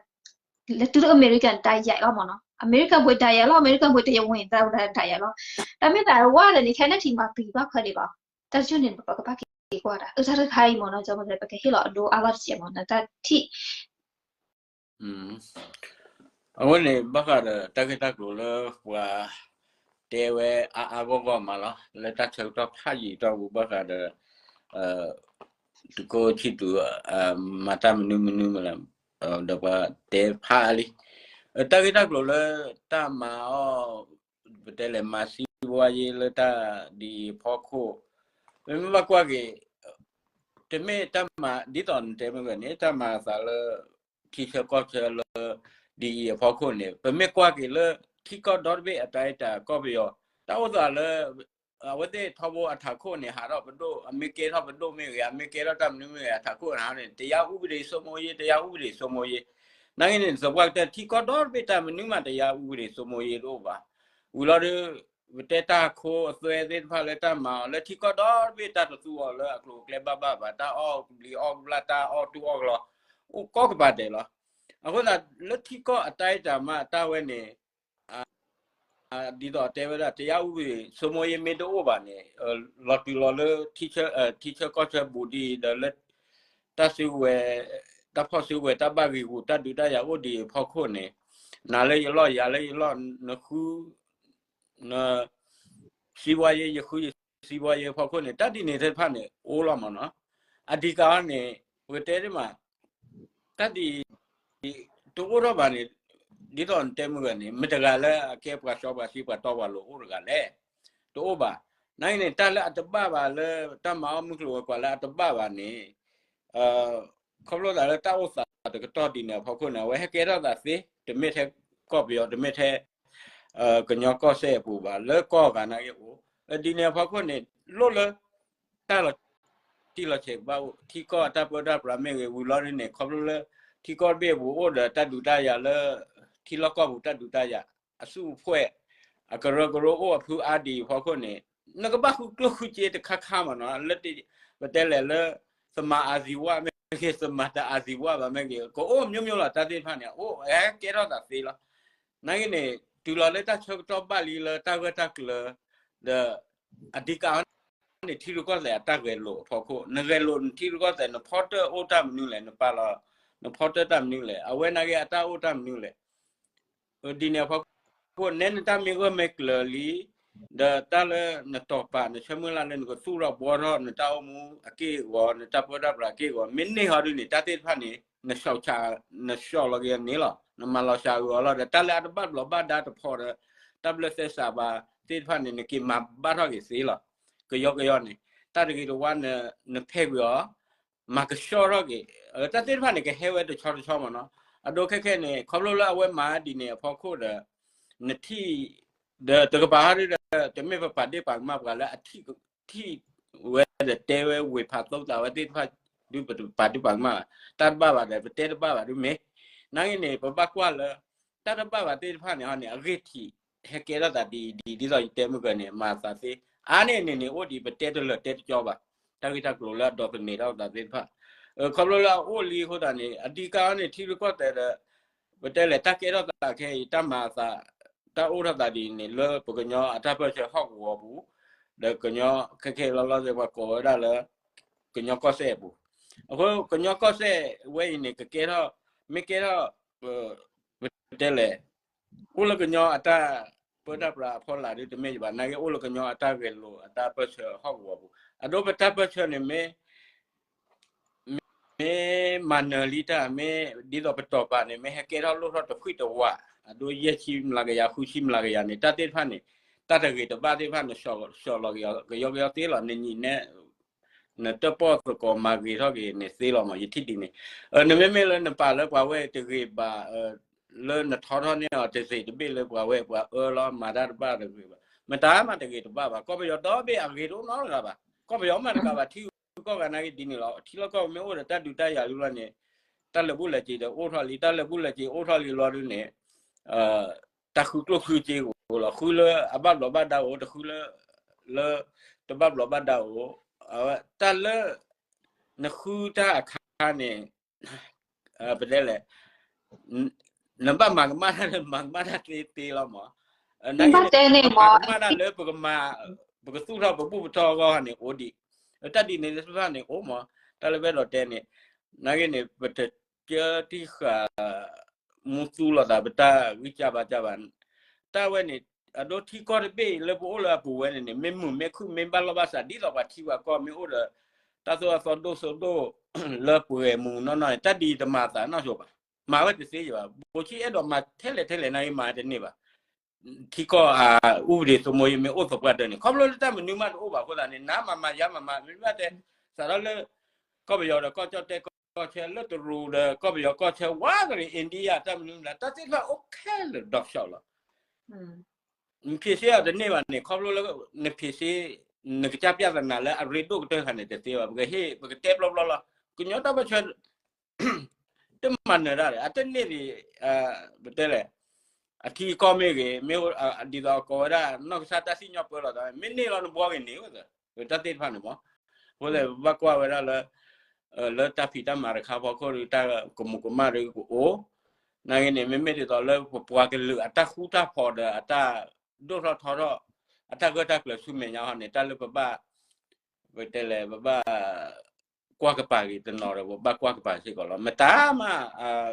လၢတုၤလၢအမဲရကၤ ဒၣ်ယၤလီၤမ့ၢ်နီၤ, အမဲရကၤဘှံးဒၣ်ယၤလီၤ, အမဲရကၤဘှံးတရဝ့ၢ်သးဝဲဒၣ်ယၤလီၤ, တၢ်မ့ၢ်သးဝါသ့ၣ်န့ၣ် ခဲနထံမၤပံၤဘၣ်ဖဲန့ၣ်လီၤ, တၢ်ကၠိန့ၣ် ပကဘၣ်က့ၤကွၢ်ဒၣ် အတၢ်တခါအံၤမ့ၢ်နီၤ, ကၠီမ့ၢ်ပကဟ့ၣ်လီၤအဒိအါလီၤတကဲးမ့ၢ်နီၤ, တၢ်ထံၣ် အဝဲန့ၣ် ဘၣ်ဃးဒီးတၢ်ဂ့ၢ်တၢ်ကျိၤလၢပှၤတဲဝဲအါအါဂီၢ်ဂီၢ်မးလီၤ, လၢတၢ်ဆၢကတီၢ်ဖးယံာ်တီၢ်ပူၤ ဘၣ်ဃးဒီး သုးခိၣ်ဆံၣ်သူး မၤတၢ်မနုၤမနုၤမးလၢ ဒီးပှၤတဲဖးလံ တၢ်ဂ့ၢ်တၢ်ကျိၤလၢတၢ်မၤအီၣ် ပတဲလဲၣ် မၤစံးဘှါယ့လၢတၢ်ဒ်အံၤအဖီခိၣ်, ပမ့ၢ်ဘၣ်ကွၢ်က့ၤ တမ့ၢ်တၢ်မၤ ဒ်သိးနတဲမ့ၢ်ဂ့ၤန့ၣ် တၢ်မၤအသးလၢ ထံဆၢကီၢ်ဆၢလၢ ဒ်အံၤအဖီခိၣ်န့ၣ် ပမ့ၢ်ကွၢ်က့ၤလၢ ထံကီၢ်ဒီတဘ့ၣ်အတၢ်အဲၣ်တၢ်ကီၢ်ပယီၤ တၢ်အိၣ်သးလၢ အဝဲသ့ၣ်ထီဘိအထးခိၣ်န့ၣ် ဟးထီၣ်ပဒိၣ် အမ့ၢ်ကဲထီၣ်ပဒိၣ်မ့ၢ်ဂ့ၤ အမ့ၢ်ကဲထီၣ်တၢ်မနုၤမ့ၢ်ဂ့ၤ အထးခိၣ်န့ၣ် တရားဥပဒေစိုးမိုးရေး တရားဥပဒေစိုးမိုးရေး နာ်က့န့ၣ် သပှၢ်ကတၢၢ် ထံကီၢ်ဒီတဘ့ၣ်တၢ်မနုၤမး တရားဥပဒေစိုးမိုးရေးတအိၣ်ဘၣ်, ဝံၤလီၤဒီး ပတဲတၢ်ခိအသွဲသ့ၣ်တဖၣ်လၢတၢ်မၤအီၤလၢထံကီၢ်ဒီတဘ့ၣ်တၢ်တသူအီၤလၢအကျိၤအကျဲဘၣ်ဘၣ်ဘၣ် တၢ်အီၣ်ကဘျံးအီၣ်ကဘျၣ် တၢ်အီၣ်တူၢ်အီၣ်ကလီ အိၣ်ကိးကပၤဒဲးလီၤ. အဃိသတး လၢထံကီၢ်အတၢ်အဲၣ်တၢ်မၤအတၢ်ဝဲန့ၣ် ဒ်သိးတဲဝဲဒၣ် တရားဥပဒေစိုးမိုးရေး မ့ၢ်တအိၣ်ဘၣ်န့ၣ် လီၤတုၤလီၤလၢ ထံဆၢကီၢ်ဆၢဘူးဒ်အံၤ ဒီးလၢ တၢ်စုကဝဲၤ တၢ်ဖီၣ်စုကဝဲၤ တၢ်ဘၣ်ဂံာ်ဂူာ် တၢ်ဒုးတၢ်ယၤအိၣ်ဒ်အံၤအဖီခိၣ်န့ၣ် နၤလၢယလီၢ် ယၤလၢယလီၢ် နဃု န စီးပွားရေး ယဃုယစီးပွားရေးအဖီခိၣ်န့ၣ် တၢ်ဒ်န့ၣ်သ့ၣ်တဖၣ်န့ၣ် အိၣ်လီၤမ့ၢ်နီၤ. အဓိကန့ၣ် ပကတဲဒ်မး တၢ်ဒ် တအိၣ်ထီၣ်ဘၣ်န့ၣ် ဒ်သိးနတဲမုၢ်ဂၤန့ၣ် မတၤတဂၤလၢအကဲပှၤစီပှၤဆှံပှၤတီပှၤလိၤအိၣ်တဂၤလဲၣ်. တအိၣ်ဘၣ်. နာ်က့န့ၣ် တၢ်လၢအတဘၣ်ဘၣ်လၢ တၢ်မၤအီၣ်မုၢ်ကျိၤဝဲၤကွာ်လၢအတဘၣ်ဘၣ်န့ၣ် ခီဖျိသးလၢတၢ်အိၣ်သးတကတီၢ်ဒ်န့ၣ်အဖီခိၣ်န့ၣ် အဝဲဟဲကဲထီၣ်သးသ့ တမ့ၢ်ထဲကီၢ်ပယီၤ တမ့ၢ်ထဲ ကညီကီၢ်စဲၣ်အပူၤဘၣ် လၢကီၢ်ဂၤနာ်က့အိၣ် ဒ်န့ၣ်အဖီခိၣ်န့ၣ် လိၣ်လၢ တၢ်လီၤတံၢ်လီၤဆဲးကဘၣ်အိၣ် ထံကီၢ်အတၢ်ပၢတၢ်ပြးမ့ၢ်ဂ့ၤ ဝံၤလီၤဒ်န့ၣ် ခီဖျိလၢ ထံကီၢ်တဘ့ၣ်အပူၤအိၣ်ဒီးတၢ်ဒုးတၢ်ယၤလၢ ထံလီၢ်ကီၢ်ပူၤတၢ်ဒုးတၢ်ယၤ အစုအဖွဲ့ အကရၢကရိအိၣ်အဖုအါဒံးအဖီခိၣ်န့ၣ် နကဘၣ်ဃုကျိၣ်ဃုစ့တခါခါမ့ၢ်နီၤ လၢ ပတဲလဲၣ်လၢ သမၤအၤသံဝၣ်မ့ၢ်ဂ့ၤ သမၤတအၤသံဝၣ်ဘၣ်မ့ၢ်ဂ့ၤ ကအိၣ်မျိုးမျိုးလီၤ တၢ်သ့ၣ်တဖၣ်န့ၣ် အအိၣ်ဟဲကဲထီၣ်သးသ့လီၤ. နာ်က့န့ၣ် တုၤလီၤလၢတၢ်ဆၢကတီၢ်ဘၣ်လံလၢတၢ်ဂၢၢ်တၢ်ကျၢၤ ဒီး အဓိကန့ၣ် ထံရူၢ်ကီၢ်သဲးအတၢ်ဂဲၤလိာ်အဖီခိၣ် နဂဲၤလိာ်နထံရူၢ်ကီၢ်သဲး နဖီတၢၣ်အိၣ်တၢ်မနုၤလဲၣ် နပာ်လီၤ နဖီတၢၣ်တၢ်မနုၤလဲၣ် အဝဲနာ်က့အတၢ်အိၣ်တၢ်မနုၤလဲၣ် ဒ်န့ၣ်အဖီခိၣ် နဲနတၢ်မ့ၢ်ဂၢၢ်မ့ၢ်ကျၢၤလံ ဒီးတၢ်လၢနတီၢ်ပာ်နဆၢမုၢ်လၢ်လၢနကသူၣ်ထီၣ်ဘှီထီၣ်နတၢ်အိၣ်မူအက့ၢ်အဂီၤ နတၢ်ပၢတၢ်ပြးအက့ၢ်အဂီၤ မ့ၢ်န့ၢ်ဟီဒ်န့ၣ် တၢ်သ့ၣ်တဖၣ်န့ၣ် နဆှီလီၤက့ၤန့ၣ်လီၤ နမၤလီၤစှၤအဂီၤလီၤဒီး တၢ်လၢအတဘၣ်ဘျီးဘၣ်ဒါတဖီဒီး တၢ်ဘျၢသဲစးဘၣ်သ့ၣ်တဖၣ်န့ၣ် နက့ၤမၤဘၣ်ထီၣ်က့ၤသ့လီၤ. ကယီကယီန့ၣ် တၢ်တဂ့ၤတဝါ နဖဲးကွံာ်အီၤ မၤကဆှီထီၣ်က့ၤ တၢ်သ့ၣ်တဖၣ်န့ၣ် ကဟဲဝဲတဆီတဆီမ့ၢ်နီၤ အဒိခဲခဲန့ၣ် ခီဖျိလၢအဝဲမၤဒ်န့ၣ်အဖီခိၣ်ဒီး နထံၣ် ဒီးတကပၤဟီဒ်ဒီး တမ့ၢ်ပပာ်ဒ့ၣ်ပာ်ကမၣ်ပှၤလၢအထံၣ် ထံၣ်ဝဲဒီးတဲဝဲဝ့ၢ်ဖးသိသးဝဲသ့ၣ်တဖၣ် ဒုးပပာ်ဒ့ၣ်ပာ်ကမၣ် တၢ်တဘၣ်ဘၣ်ဒီး ပတဲတဘၣ်ဘၣ်ဒုးမ့ၢ် နာ်က့န့ၣ် ပဘၣ်ကွၢ်လၢ တၢ်တဘၣ်ဘၣ်သ့ၣ်တဖၣ်န့ၣ်ဟီန့ၣ် အဂ့ၢ်ထံး ဟဲကဲထီၣ်သးဒ်ဒ်သိးယတဲမုၢ်ကၢန့ၣ် မၤသးသ့ အါန့ၢ်န့ၣ်န့ၣ် အိၣ်ဒံးပတဲတလၢာ်တဲတကၠီဘၣ် တၢ်ဂ့ၢ်တၢ်ကျိၤလၢအဒိးသန့ၤထီၣ်သးသ့ၣ်တဖၣ် ခီဖျိလၢအအိၣ်လံအဃိသတးန့ၣ် အဓိကန့ၣ် ထံရူၢ်ကီၢ်သဲးဒီး ပတဲလဲၣ် တၢ်ကဲထီၣ်သးခဲအံၤ တၢ်မၤအသး တၢ်အိၣ်ထီၣ်သးဒ်အံၤန့ၣ် လၢပကညီအတၢ်ပၢၢ်ဆၢဟီၣ်ကဝီၤပူၤ, ဒီးကညီခဲခဲအံၤလီၤလီၤဆဲး ပှၤကိးဝဲဒၣ်လၢ ကညီကီၢ်စဲၣ်အပူၤ. အဃိကညီကီၢ်စဲၣ်ဝဲအံၤန့ၣ် ကကဲထီၣ် မ့ၢ်ကဲထီၣ် ပတဲလဲၣ် အိၣ်လၢကညီအတၢ်ပၢတၢ်ပြးအဖီလာ်ဒ်တမ့ၢ်ယဘၣ်, နာ်က့အိၣ်လၢကညီအတၢ်ဂဲၤလိာ်အတၢ်ပၢၢ်ဆၢဟီၣ်ကဝီၤပူၤ. အဒိပတၢ်ပၢၢ်ဆၢန့ၣ်မ့ၢ် မ့ၢ်မၤနၢၤလံတၢ် မ့ၢ်ဒ်သိးပတီၢ်ပာ်န့ၣ် မ့ၢ်ဟဲကဲထီၣ်လိၣ်ထီၣ်တဖှံၣ်တဝး, အဒိယဲၢ်ဆံမျးကယၤ ဃုဆံမျးကယၤန့ၣ် တၢ်သ့ၣ်တဖၣ်န့ၣ် တၢ်တဂ့ၤတဘၣ်သ့ၣ်တဖၣ်န့ၣ် ကၠီလီၤက့ၤအီၤ ကယီကယီသ့လီၤ. နညံးနဲ နတၢၣ်ပီၣ်သကိးမၤဂ့ၤထီၣ်က့ၤန့ၣ်သ့လီၤမး ယထံၣ်ဒ်န့ၣ်. နမ့မ့ၢ်လၢနပာ်လၢပှၤဝဲတဂ့ၤဘၣ် လၢနထီထီၣ်န့ၢ်အီၤတစ့းတဘ့ၣ်လၢပှၤဝဲပှၤအၢလီၤ မၤတၢ်တဘၣ်တဂ့ၤဘၣ် မတၤမးတဂ့ၤတဘၣ်ဘၣ်. ကီၢ်ပယီၤဒီဘ့ၣ်အဂ့ၤတအိၣ်နီတဂၤဘၣ်. ကီၢ်ပယီၤမးတကးဘၣ် ထံဂုၤကီၢ်ဂၤနာ်က့ဒ်န့ၣ်လီၤ. ထံလီၢ်ကီၢ်ပူၤမ့ၢ်အိၣ်ဒီးတၢ်ဒုးတၢ်ယၤလံလီၤန့ၣ် တၢ်လၢာ်ဘူၣ်လၢာ်စ့ၤဒီးအိၣ်ထီၣ်လံ တၢ်လၢာ်ဘူၣ်လၢာ်စ့ၤအိၣ်ထီၣ်လံလီၤဒုးန့ၣ် တၢ်ဃုကျိၣ်ဃုစ့အိၣ်လီၤ. ဃုလၢအဘၣ်ဘျီးဘၣ်ဒါအိၣ် တဃုလၢ လၢ တဘၣ်ဘျီးဘၣ်ဒါအိၣ်. အဝဲတၢ်လၢ နဃုတၢ်အခါန့ၣ် ပတဲလဲၣ် နဘၣ်မၤကမၣ်တၢ်လၢမၤကမၣ်တၢ်သ့သ့လီၤမး. နာ်က့န့ၣ် မၤကမၣ်တၢ်လၢပကမၤ ပကသူၣ်ထီၣ်ပဘူၣ်ပတီၢ်အဂီၢ်န့ၣ် အိၣ်ဒံး. တၢ်ဒ်န့ၣ်သ့ၣ်တဖၣ်န့ၣ် အိၣ်မး တၢ်လၢပအဲၣ်ဒိးတဲန့ၣ် နာ်က့န့ၣ် ပတကၢတံၢ်ဃာ် မူသူလိာ်သး ပတၢ်ဂံၢ်စၢ်ဘါစၢ်ဘၣ်. တၢ်ဝဲန့ၣ် အဒိထံကီၢ်တဘ့ၣ်လၢပအိၣ်လၢအပူၤဝဲန့ၣ်န့ၣ် မ့ၢ်မုာ်မ့ၢ်ခုၣ်မ့ၢ်ဘၣ်လီၢ်ဘၣ်စး ဒ်သိးပှၤထံပှၤကီၢ်မ့ၢ်အိၣ်ဒီး တၢ်သိၣ်တၢ်သီဒိၣ်စိဒိၣ် လၢပှဲၤမုာ်မုာ်နီၢ်နီၢ်န့ၣ် တၢ်ဒ်တမၤအသးနီၢ်ဆိဘၣ်. မၤဝဲတသ့ယဘၣ်. ဘိးဆံအဲၣ်ဒိးမၤထဲလဲၣ်ထဲလဲၣ်နာ်က့မၤတန့ၢ်ဘၣ်. ထံကီၢ်အ ဥပဒေစိုးမိုးရေး မ့ၢ်အိၣ်သပှၢ်တၢၢ်န့ၣ် ခီဖျိလၢတၢ်မနုၤမးတအိၣ်ဘၣ်အဃိသတးန့ၣ် နးမၤမၤယါမၤမၤ မ့ၢ်ဘၣ်တဲ စးထီၣ်လၢ ကီၢ်ပယီၤဒီးကီၢ်ကၠီၣ်တဲၣ်ကီၢ်ဆၢလၢတရူးဒီး ကီၢ်ပယီၤကီၢ်ဆၢဝးကရံး India တၢ်မနုၤမတၤ တၢ်သ့ၣ်တဖၣ်အိၣ်ခဲလၢာ်ဒီးဖျီလီၤ. နဖြေရှင်းအီၤတန့ၢ်ဘၣ်န့ၣ် ခီဖျိလၢ နဖြေရှင်း နကစၢ်ပြဿနာလၢအရ့ဒိၣ်ကတၢၢ်တခါန့ၣ် တသ့ဘၣ်. ပကဟ့ၣ် ပကတဲဘျီဘျီလီၤ. ကညီတၢ်ပၢၢ်ဆၢ တမၤနၢၤတၢ်ဒီး အတန့ၢ်ဒံး ပတဲလဲၣ် အထံအကီၢ်မ့ၢ်ဂ့ၤ မ့ၢ်ဒ်သိးကိးဝဲဒၣ် နီၢ်ကစၢ်တၢ်စံၣ်ညီၣ်ပၢလီၤသး မ့ၢ်န့ၢ်လီၤနဘှီဂ့ၤန့ၣ် ဝဲတၢ်သ့ၣ်တဖၣ်န့ၣ်မး. အဃိသတး ပဘၣ်ကွၢ်ဝဲဒၣ်လၢ လၢတၢ်ဖံးတၢ်မၤတခါဖီခိၣ်ဒီး တၢ်ကမူးကမၣ်ဒီးကအိၣ် နာ်က့န့ၣ် မ့မ့ၢ်ဒ်သိးလၢပပှၤကလုာ်အတၢ်ဃူတၢ်ဖိးဒီး အတၢ်ဒိၣ်ထီၣ်ထီထီၣ် အတၢ်ဂၢၢ်တၢ်ကျၢၤဆူမဲာ်ညါဟီန့ၣ် တၢ်လၢပဘၣ် ပတဲလဲၣ် ပဘၣ် ကွၢ်ကပၤက့ၤတနီၤဒီး ပဘၣ်ကွၢ်ကပၤစ့ၢ်ကီးလီၤ. မတၤမး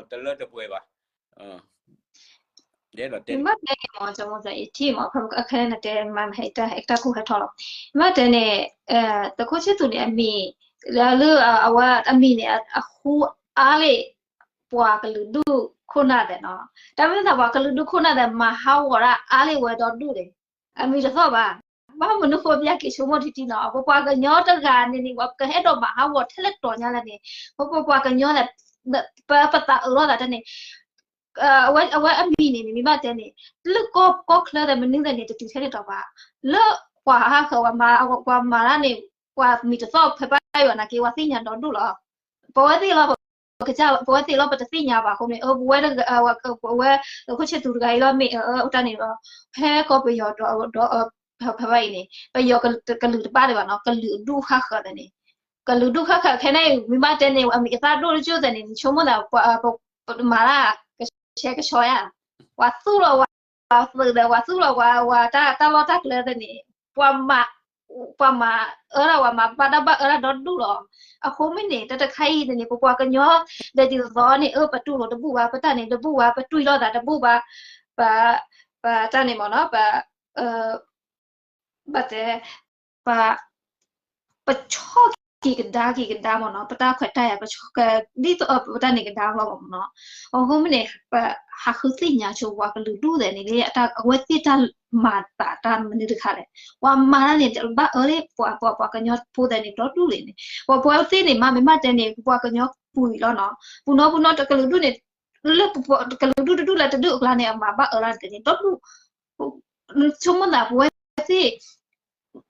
တလၢတပှဲၤဘၣ်. ယအဲၣ်ဒိးတဲန့ၣ် မ့ၢ်တဲန့ၣ်မ့ၢ် ကမီသးအံၤထံၣ်မ့ၢ် အခါန့ၣ်တဲမ့ၢ်ဟဲတၢ်ကူၣ်ဟဲထီၣ်လီၤ. မ့ၢ်တဲန့ၣ် သုးခိၣ်ဆံၣ်သူးန့ၣ် အမံၤ လၢအဝဲအမံၤန့ၣ် အဃူအါလံ ပှၤကလုာ်ဒူၣ်ခိၣ်နၢ်သ့ၣ်နီၤ. တၢ်မ့ၢ်သးပှၤကလုာ်ဒူၣ်ခိၣ်နၢ်သ့ၣ် မၤဟးဂီၤဒၣ်အါလံဝဲဒီဒူၣ်န့ၣ် အမံၤတသီၣ်ဘၣ်. ဘၣ်မနုၤဃိပျၢ်က့ၤဆိကမိၣ်ထံထံနီၤ ပပှၤကညီတဂၤန့ၣ်န့ၣ် ပကဟဲဒိးမၤဟးဂီၤထဲလဲၣ်တီၤညါလဲၣ်န့ၣ် ပပှၤကညီန့ၣ် ပပသးအၢၣ်လီၤသးတန့ၣ် အဝဲအမံၤန့ၣ်န့ၣ် မ့ၢ်ဘၣ်တဲန့ၣ် လၢကီၢ်ကီၢ်ချၢဒီးမနုၤသ့ၣ်န့ၣ် တတုၤထဲန့ၣ်တီၤဘၣ်. လၢပှၤဟးဃၢၤ ပှၤမၤတၢ်န့ၣ် ပှၤမံၤတသီၣ်ဖဲဘၣ်ယွၤနာ်က့ ပှၤသ့ၣ်ညါဒီဒူၣ်လီၤ. ပဝဲသ့ၣ်လီၤ ပကစၢ် ပဝဲသ့ၣ်လီၤ ပတသ့ၣ်ညါဘၣ်အဃိန့ၣ် အၢ ပဝဲ ပဝဲ သုးခိၣ်ဆံၣ်သူးတဂၤအံၤလီၤ မ့ၢ်အၢ အၢ တၢ်န့ၣ်ဒီး ဖဲကီၢ်ပယီၤဒီး ဒီး ဖဲဘၣ်အံၤန့ၣ် ပယီၤကလုာ်တဘၣ်ဒံးဘၣ်နီၤ ကလုာ်အဒူၣ်ဃၣ်ဃၢၤသ့ၣ်န့ၣ် ကလုာ်ဒူၣ်ဃၣ်ဃၢၤ ခဲန့ၣ် မ့ၢ်ဘၣ်တဲန့ၣ် အမံၤအသၣ်ဒိၣ်တကၠိၢ်သ့ၣ်န့ၣ် ဆိကမိၣ်သး ပမၤတၢ် ကဆှဲကဆှီယါ ပှၤသူၣ်လီၤဝဲ ပှၤသုးဒီး ပှၤသူၣ်လီၤဝဲ ဝဲတၢ် တၢ်လီၢ်တၢ်ကျဲသ့ၣ်န့ၣ် ပှၤမၤ ပှၤမၤအၢတၢ် ပှၤမၤဘၣ်တၢ်ဘၣ်အၢတၢ်ဒီဒူၣ်လီၤ. အဃိမ့ၢ်န့ၣ် တၢ်တခါအံၤန့ၣ် ပပှၤကညီ ဒီးဒ်သိးသိးန့ၣ် အၢ ပတူၢ်လိာ်တဘူၣ်ဘၣ် ပတၢ်န့ၣ်တဘူၣ်ဘၣ် ပတွံၢ်လိာ်သးတဘူၣ်ဘၣ် ပ ပတၢ်န့ၣ်မ့ၢ်နီၤ ပ ဘၣ်တဲ ပ ပဆီၣ်က့ၤကဒါက့ၤကဒါမ့ၢ်နီၤ ပတၢ်ခွဲးတၢ်ယာ် ပဆီၣ်က့ၤ ဒ်သိးပတၢ်န့ၣ်ကဒါလီၤမ့ၢ်နီၤ. အဃိမ့ၢ်န့ၣ် ပဟးဃုသ့ၣ်ညါဆိပှၤကလုာ်ဒူၣ်သ့ၣ်န့ၣ် အဝဲသ့ၣ်တၢ်မၤသးတၢ်မနုၤတခါလဲၣ် ပှၤမၤတၢ်န့ၣ် ဘၣ်အၢလၢပှၤ ပှၤ ပှၤကညီဖိသ့ၣ်န့ၣ် ဒီဒူၣ်လံန့ၣ် ပှၤပှၤသ့ၣ်န့ၣ် မ့မ့ၢ်ဘၣ်တဲန့ၣ် ပပှၤကညီပူၤအံၤလီၤနီၤ ပူၤနီၤပူၤနီၤ တကလုာ်ဒူၣ်န့ၣ် လၢပကလုာ်ဒူၣ်တဒူၣ်လၢတဒူၣ်အကျါန့ၣ် အမၤဘၣ်အၢလၢတန့ၣ် ဒီဒူၣ် ဆိကမိၣ်သးပဝဲသ့ၣ်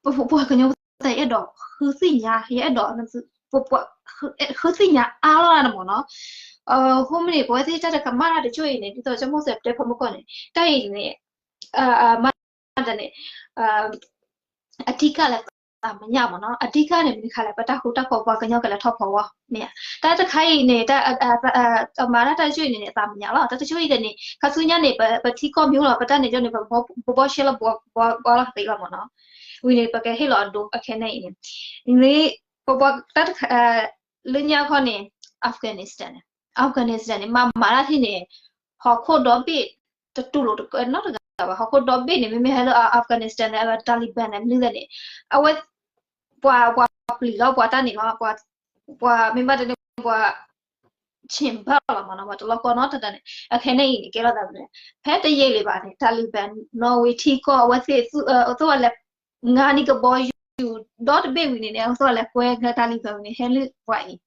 ပပှၤကညီဖိသ့ၣ်အဲၣ်ဒိးဃုသ့ၣ်ညါ ယအဲၣ်ဒိး ဃုသ့ၣ်ညါအါလီၤန့ၣ်မ့ၢ်နီၤ. အဃိမ့ၢ်န့ၣ် ပဝဲသ့ၣ်တၢ်တကမၣ်တၢ်တကၠိၢ်အံၤန့ၣ် ဒ်သိးကမိၣ်စဲးပတဲဖီမုၢ်ကီၢ်န့ၣ် တၢ်အံၤန့ၣ် မၤတၢ်န့ၣ် အဓိကလၢ အဝဲသ့ၣ်အသးမညၣ်မ့ၢ်နီၤ. အဓိကန့ၣ် မနုၤခါလဲၣ် ပတၢ်ဃူတၢ်ဖိးပှၤကညီကလဲၤထီၣ်ဖီဝါ မ့ၢ်ဧါ. တၢ်တခါအံၤန့ၣ် တၢ် အမၤတၢ်တၢ်တစိၢ်အံၤန့ၣ် အသးမညၣ်လီၤ. တၢ်တစိၢ်အံၤတန့ၣ် ခါဆူညါန့ၣ် ပ ပထံကီၢ်မ့ၢ်အိၣ်လီၤ ပတၢ်န့ၣ်ကၠိန့ၣ် ပဘီၣ်ရှဲလီၤ ဘှါလီၤသ့လီၤမ့ၢ်နီၤ. ဝံၤန့ၣ် ပကဟ့ၣ်လီၤအဒိ အခဲန့ၣ်အံၤန့ၣ် လၢပပှၤတၢ်တခါ လၢညါခီန့ၣ် Afghanistan န့ၣ် Afghanistan န့ၣ် မၤမၤတၢ်ထံၣ်န့ၣ် ဟီၣ်ခိၣ်ဒီဘ့ၣ် တတူၢ်လိာ်တကနီတဂၤဘၣ်. ဟီၣ်ခိၣ်ဒီဘ့ၣ်န့ၣ် မ့မ့ၢ်ဟဲလၢ Afghanistan န့ၣ် အဝဲ Taliban န့ၣ် မနုၤလဲၣ်န့ၣ် အဝဲ ပှၤ ပှၤပျံၤလီၤ ပှၤတၢ်န့ၣ်လီၤ ပှၤ ပှၤမ့ၢ်ဘၣ်တန့ၢ်ပှၤ ဆ့ၣ်ဘၣ်လီၤမ့ၢ်နီၤ ပှၤတလီၢ်ကီနီတဂၤန့ၣ် အခဲန့ၣ်အံၤန့ၣ် ကဲထီၣ်သးမနုၤလဲၣ် ဖဲတယံာ်လံဘၣ်န့ၣ် Taliban နီၣ်ဝ့ထံကီၢ် အဝဲသ့ၣ် အသိးလဲၤ ငါနံၣ်ကဘီယူၤ ဒီတဘ့ၣ်ဝံၤန့ၣ်န့ၣ် အသိးလဲၤကွဲ Taliban ဝံၤန့ၣ် ဟဲလၢပှၤအံၤ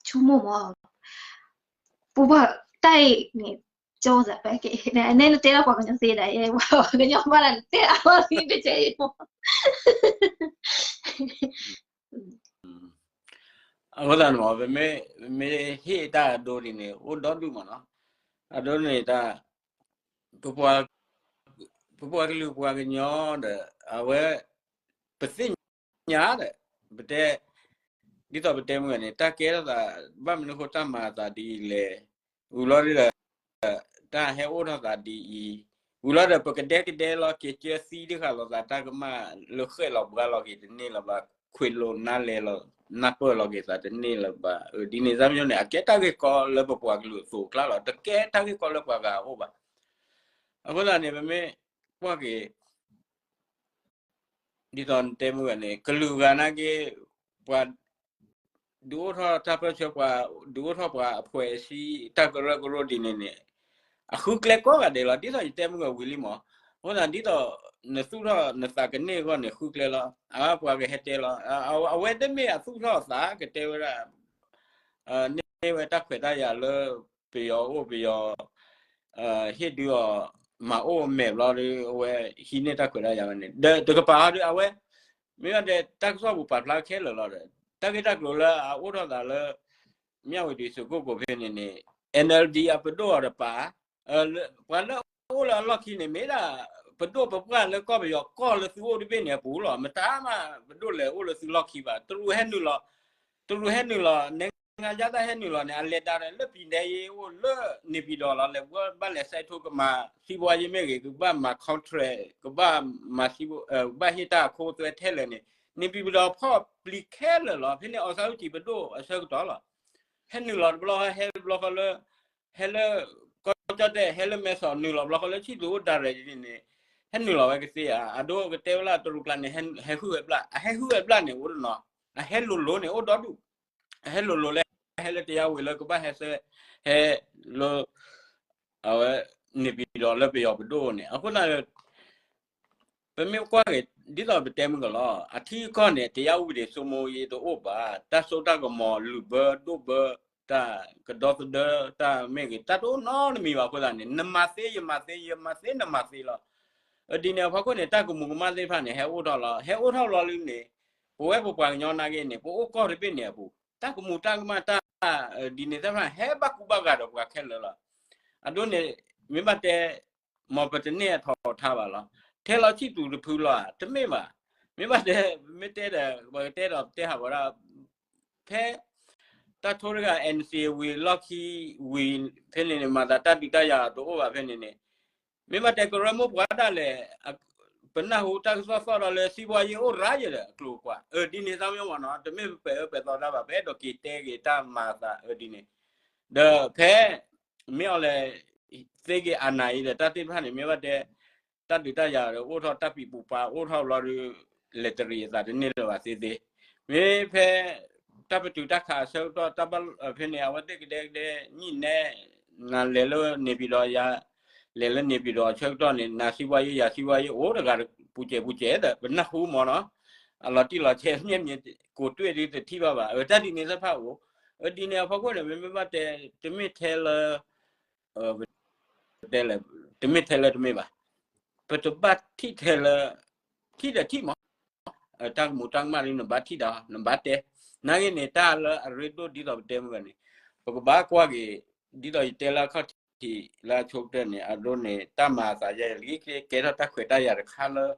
ဆိကမိၣ်မး ပပှၤတၢ်အံၤန့ၣ် ကၠီသးပဲက့ၤ နဲနတဲလၢပှၤကညီသ့ဒၣ် ပှၤကညီဘၣ်ဒၣ်နတဲအါလီၤလံတကဲအံၤမး အဃိသတးန့ၣ်မ့ၢ် ပမ့ၢ် ပမ့ၢ်ဟ့ၣ်တၢ်အဒိဒ်န့ၣ် အိၣ်ဒီဒူၣ်မ့ၢ်နီၤ အဒိန့ၣ်တၢ် ပပှၤ ပပှၤကလုာ်ပှၤကညီဒီး အဝဲ ပသ့ၣ်ညါဒီး ပတဲ ဒ်သိးပတဲမုၢ်ဂၤန့ၣ် တၢ်ကဲထီၣ်သး ဘၣ်မနုၤဃိတၢ်မၤအသးဒ်အံၤလဲၣ် ဝံၤလီၤဒီး တၢ်ဟဲအိၣ်ထီၣ်သးဒ်အံၤ ဝံၤလီၤဒီး ပကဒဲကဒဲလီၤ က့ၤကၢသံတဃာ်လိာ်သး တၢ်ကမၣ်လၢဃဲၣ်လီၤဘှါလီၤက့ၤတန့ၢ်လၢၤဘၣ် ခွ့းလိာ်နါလဲၤလီၤ နၢ်ပၢၢ်လီၤက့ၤသးတန့ၢ်လၢၤဘၣ် ဒ်န့ၣ်သတးန့ၣ် အကဲတၢ်ဂ့ၢ်ကီလၢပပှၤကလုာ်အသိးအကျါလီၤ တကဲတၢ်ဂ့ၢ်ကီလၢပှၤဂၤအအိၣ်ဘၣ် အဃိသတးန့ၣ် ပမ့ၢ်ကွၢ်က့ၤ ဒ်သိးနတဲမုၢ်ဂၤန့ၣ် ကလုာ်ဂၤနာ်က့ ပှၤ ဒုးအိၣ်ထီၣ်တၢ်ပၢၢ်ဆၢ ပှၤ ဒုးအိၣ်ထီၣ်ပှၤအဖှဲးအဆံ တၢ်ကရၢကရိဒ်န့ၣ်န့ၣ် အဃုကျဲကိးဂၤဒဲးလီၤ ဒ်သိးယတဲမုၢ်ဂၤဝံၤလံမး အဃိသတး ဒ်သိးနသူၣ်ထီၣ်နသးကန့ၢ်အဂီၢ်န့ၣ် ဃုကျဲလီၤ အပှၤကဟဲတဲလီၤ အဝဲတမ့ၢ်အသူၣ်ထီၣ်အသးကတဲဝဲဒၣ် န့ၢ်ဝဲတၢ်ခွဲးတၢ်ယာ်လၢ ပယီၤအိၣ်ပယီၤ ဟ့ၣ်ဒုးအီၤ မၤအိၣ်အမဲာ်ဘျီဒီး အဝဲဟံးန့ၢ်တၢ်ခွဲးတၢ်ယာ်ဝဲန့ၣ် ဒီးတကပၤဟီဒီး အဝဲ မ့ၢ်ဘၣ်တဲ တၢ်ကစီၣ်ပူၤပာ်ဖျါခဲလၢာ်လီၤဒီး တၢ်ဂ့ၢ်တၢ်ကျိၤလၢအအိၣ်ထီၣ်သးလၢ မၠၣ်ဝတံၤသုးခိၣ်ကိးဖဲန့ၣ်န့ၣ် NLD အပဒိၣ်အီၤတပၤ ပှၤလၢအအိၣ်လၢအလီၢ်ခံန့ၣ် မ့ၢ်ဒၣ် ပဒိၣ်ပပှၢ်လၢကီၢ်ပယီၤကီၢ်လၢသုအိၣ်တဘ့ၣ်န့ၣ်အပူၤလီၤ မတၤမး ပဒိၣ်လဲၤအိၣ်လၢသုလီၢ်ခံဘၣ် တရူးဟဲနုာ်လီၤ တရူးဟဲနုာ်လီၤ နဲငါယါတၢ်ဟဲနုာ်လီၤန့ၣ် အလဲၤဒါဒီးလၢပံၤနဲယ့အိၣ်လၢ န့ၣ်ပံၤဒီးလီၤ လဲၤဘၣ်လဲၤဆဲးထိကမၤ သံဘှါယ့မ့ၢ်ဂ့ၤ ကဘၣ်မၤ contract ကဘၣ်မၤ ကဘၣ်ဟ့ၣ်တၢ်အခိသွဲထဲလဲၣ်န့ၣ် န့ၣ်ပံၤဒီးဖီၣ်ပျံၤခဲလၢာ်လီၤ ဖဲန့ၣ် အောင်ဆန်းစုကြည် ပဒိၣ်အဆၢကတီၢ်လီၤ ဟဲနုာ်လီၤတဘျီ ဟဲဘျီဃီလၢ ဟဲလၢ ကီၢ်ကၠီၣ်တဲၣ် ဟဲလၢမဲဆီး နုာ်လီၤဘျီဃီလၢဆံၣ်သူးအိၣ် direct န့ၣ် ဟဲနုာ်လီၤဝဲကသ့ဧါ အဒိကတဲဝဲလၢတရူးကျါန့ၣ် ဟဲဟုၣ်ဝဲဘျၣ် အဟဲဟုၣ်ဝဲဘျၣ်န့ၣ် အိၣ်တနီၤ အဟဲလိၤလိၤန့ၣ် အိၣ်ဒီဒူၣ် အဟဲလိၤလိၤလၢ ဟဲလၢတယါဝံၤလၢကဘၣ်ဟဲဆဲ ဟဲလၢ အဝဲ န့ၣ်ပံၤဒီးလၢပယီၤပဒိၣ်န့ၣ် အဃိသတး ပမ့ၢ်ကွၢ်က့ၤ ဒ်သိးပတဲမုၢ်ကလီၤ အထံအကီၢ်န့ၣ် တရားဥပဒေစိုးမိုးရေးတအိၣ်ဘၣ် တၢ်စိတၢ်ကမီၤလုာ်ဘၢဒိၣ်ဘၢ တၢ်ကဒီသဒၢ တၢ်မ့ၢ်ဂ့ၤ တၢ်တအိၣ်နီတမံၤဘၣ်အဃိသတးန့ၣ် နမၤသ့ယမၤသ့ ယမၤသ့နမၤသ့လီၤ. အဒ်န့ၣ်အဖီခိၣ်န့ၣ် တၢ်ကမူၤကမၣ်သ့ၣ်တဖၣ်န့ၣ် ဟဲအိၣ်ထီၣ်လီၤ ဟဲအိၣ်ထီၣ်လီၤလံန့ၣ် ပဝဲပပှၤကညီနာ်က့န့ၣ် ပအိၣ်ကီၢ်တဘ့ၣ်န့ၣ်အပူၤ တၢ်ကမူၤတၢ်ကမၣ်တၢ် ဒ်န့ၣ်သ့ၣ်တဖၣ် ဟဲဘၣ်ကူဘၣ်ဂာ်ဒီးပှၤခဲလၢာ်လီၤ. အဒိန့ၣ် မ့ၢ်ဘၣ်တဲ မ်ပတန့ၢ်အထီၣ်ထါဘၣ်လီၤ. ထဲလီၤဆံၣ်သူးတဖုလီၤဧါ တမ့ၢ်ဘၣ်. မ့ၢ်ဘၣ်တဲ မ့ၢ်တဲဒီး ပကတဲဒီးပတဲဟးဂီၤဒၣ် ဖဲ တၢ်ထိတဂၤ NCA ဝံၤလီၢ်ခံဝံၤ ဖဲန့ၣ်န့ၣ် မၤသးတၢ်ဒုးတၢ်ယၤတအိၣ်ဘၣ်ဖဲန့ၣ်န့ၣ် မ့ၢ်ဘၣ်တဲကရၢမိၢ်ပှၢ်ဒၣ်လဲာ် ပနၢ်ဟူတၢ်ကစီၣ်သီၣ်ဒီးလၢ စံးဘှါယ့အိၣ်ရၤယဲဒီးအကျိၤကွာ် အဒ်န့ၣ်သးမ့ၢ်မ့ၢ်နီၤ တမ့ၢ်ပပဲာ်အၢပဲာ်သီတၢ်ဘၣ် ပအဲၣ်ဒိးက့ၤတဲက့ၤတၢ်မၤသးအဒ်န့ၣ် ဒီးဖဲ မ့ၢ်အီၤလဲၣ် သ့က့ၤ အာဏာ အံၤဒီး တၢ်သ့ၣ်တဖၣ်န့ၣ် မ့ၢ်ဘၣ်တဲ တၢ်ဒုးတၢ်ယၤဒီး အိၣ်ထီၣ်တၢ်ပံးပူၤပာ် အိၣ်ထီၣ်ဘျီဒီး လဲၤတရံးအသးတန့ၢ်လၢၤဘၣ်သ့သ့. မ့ၢ်ဖဲ တၢ်ပတုာ်တၢ်ခးအဆၢကတီၢ် တၢ်ဘၣ်ဖဲန့ၣ် အဝဲသ့ၣ်ကဒဲကဒဲ ညှိနှိုင်း နၤလဲၤလၢန့ၣ်ပံၤဒီးယၤ လဲၤလၢန့ၣ်ပံၤဒီးအဆၢကတီၢ်န့ၣ် နၤစံးဘှါယ့ ယၤစံးဘှါယ့ အိၣ်တဂၤပူၤစဲးပူၤစဲးဒီး ပနၢ်ဟူမ့ၢ်နီၤ အလီၤတံၢ်လီၤဆဲး မျက်မြင်ကိုယ်တွေ့ ဒ်တထံၣ်ဘၣ်ဘၣ် အတၢ်ဒ်န့ၣ်သ့ၣ်တဖၣ်အိၣ် အဒ်န့ၣ်အဖီခိၣ်န့ၣ် ပမ့ၢ်ဘၣ်တဲ တမ့ၢ်ထဲလၢ ပတဲလဲၣ် တမ့ၢ်ထဲလၢတမ့ၢ်ဘၣ်. ပတဘၣ်ထံၣ်ထဲလၢ ထံၣ်ဒီးထံၣ်မး တၢ်ကမူၤတၢ်ကမၣ်ဒ်နဘၣ်ထံၣ်ဒီး နဘၣ်တဲ နာ်က့န့ၣ် တၢ်လၢအရ့ဒိၣ်ဒ်သိးပတဲမုၢ်ဂၤန့ၣ် ပကဘၣ်ကွၢ်က့ၤ ဒ်သိးယတဲလၢအခီၣ်ထံးလၢအဆိကတၢၢ်န့ၣ် အဒိန့ၣ် တၢ်မၤအသးယဲၢ်လံ ကဲထီၣ်တၢ်ခွဲးတၢ်ယာ်တခါလၢ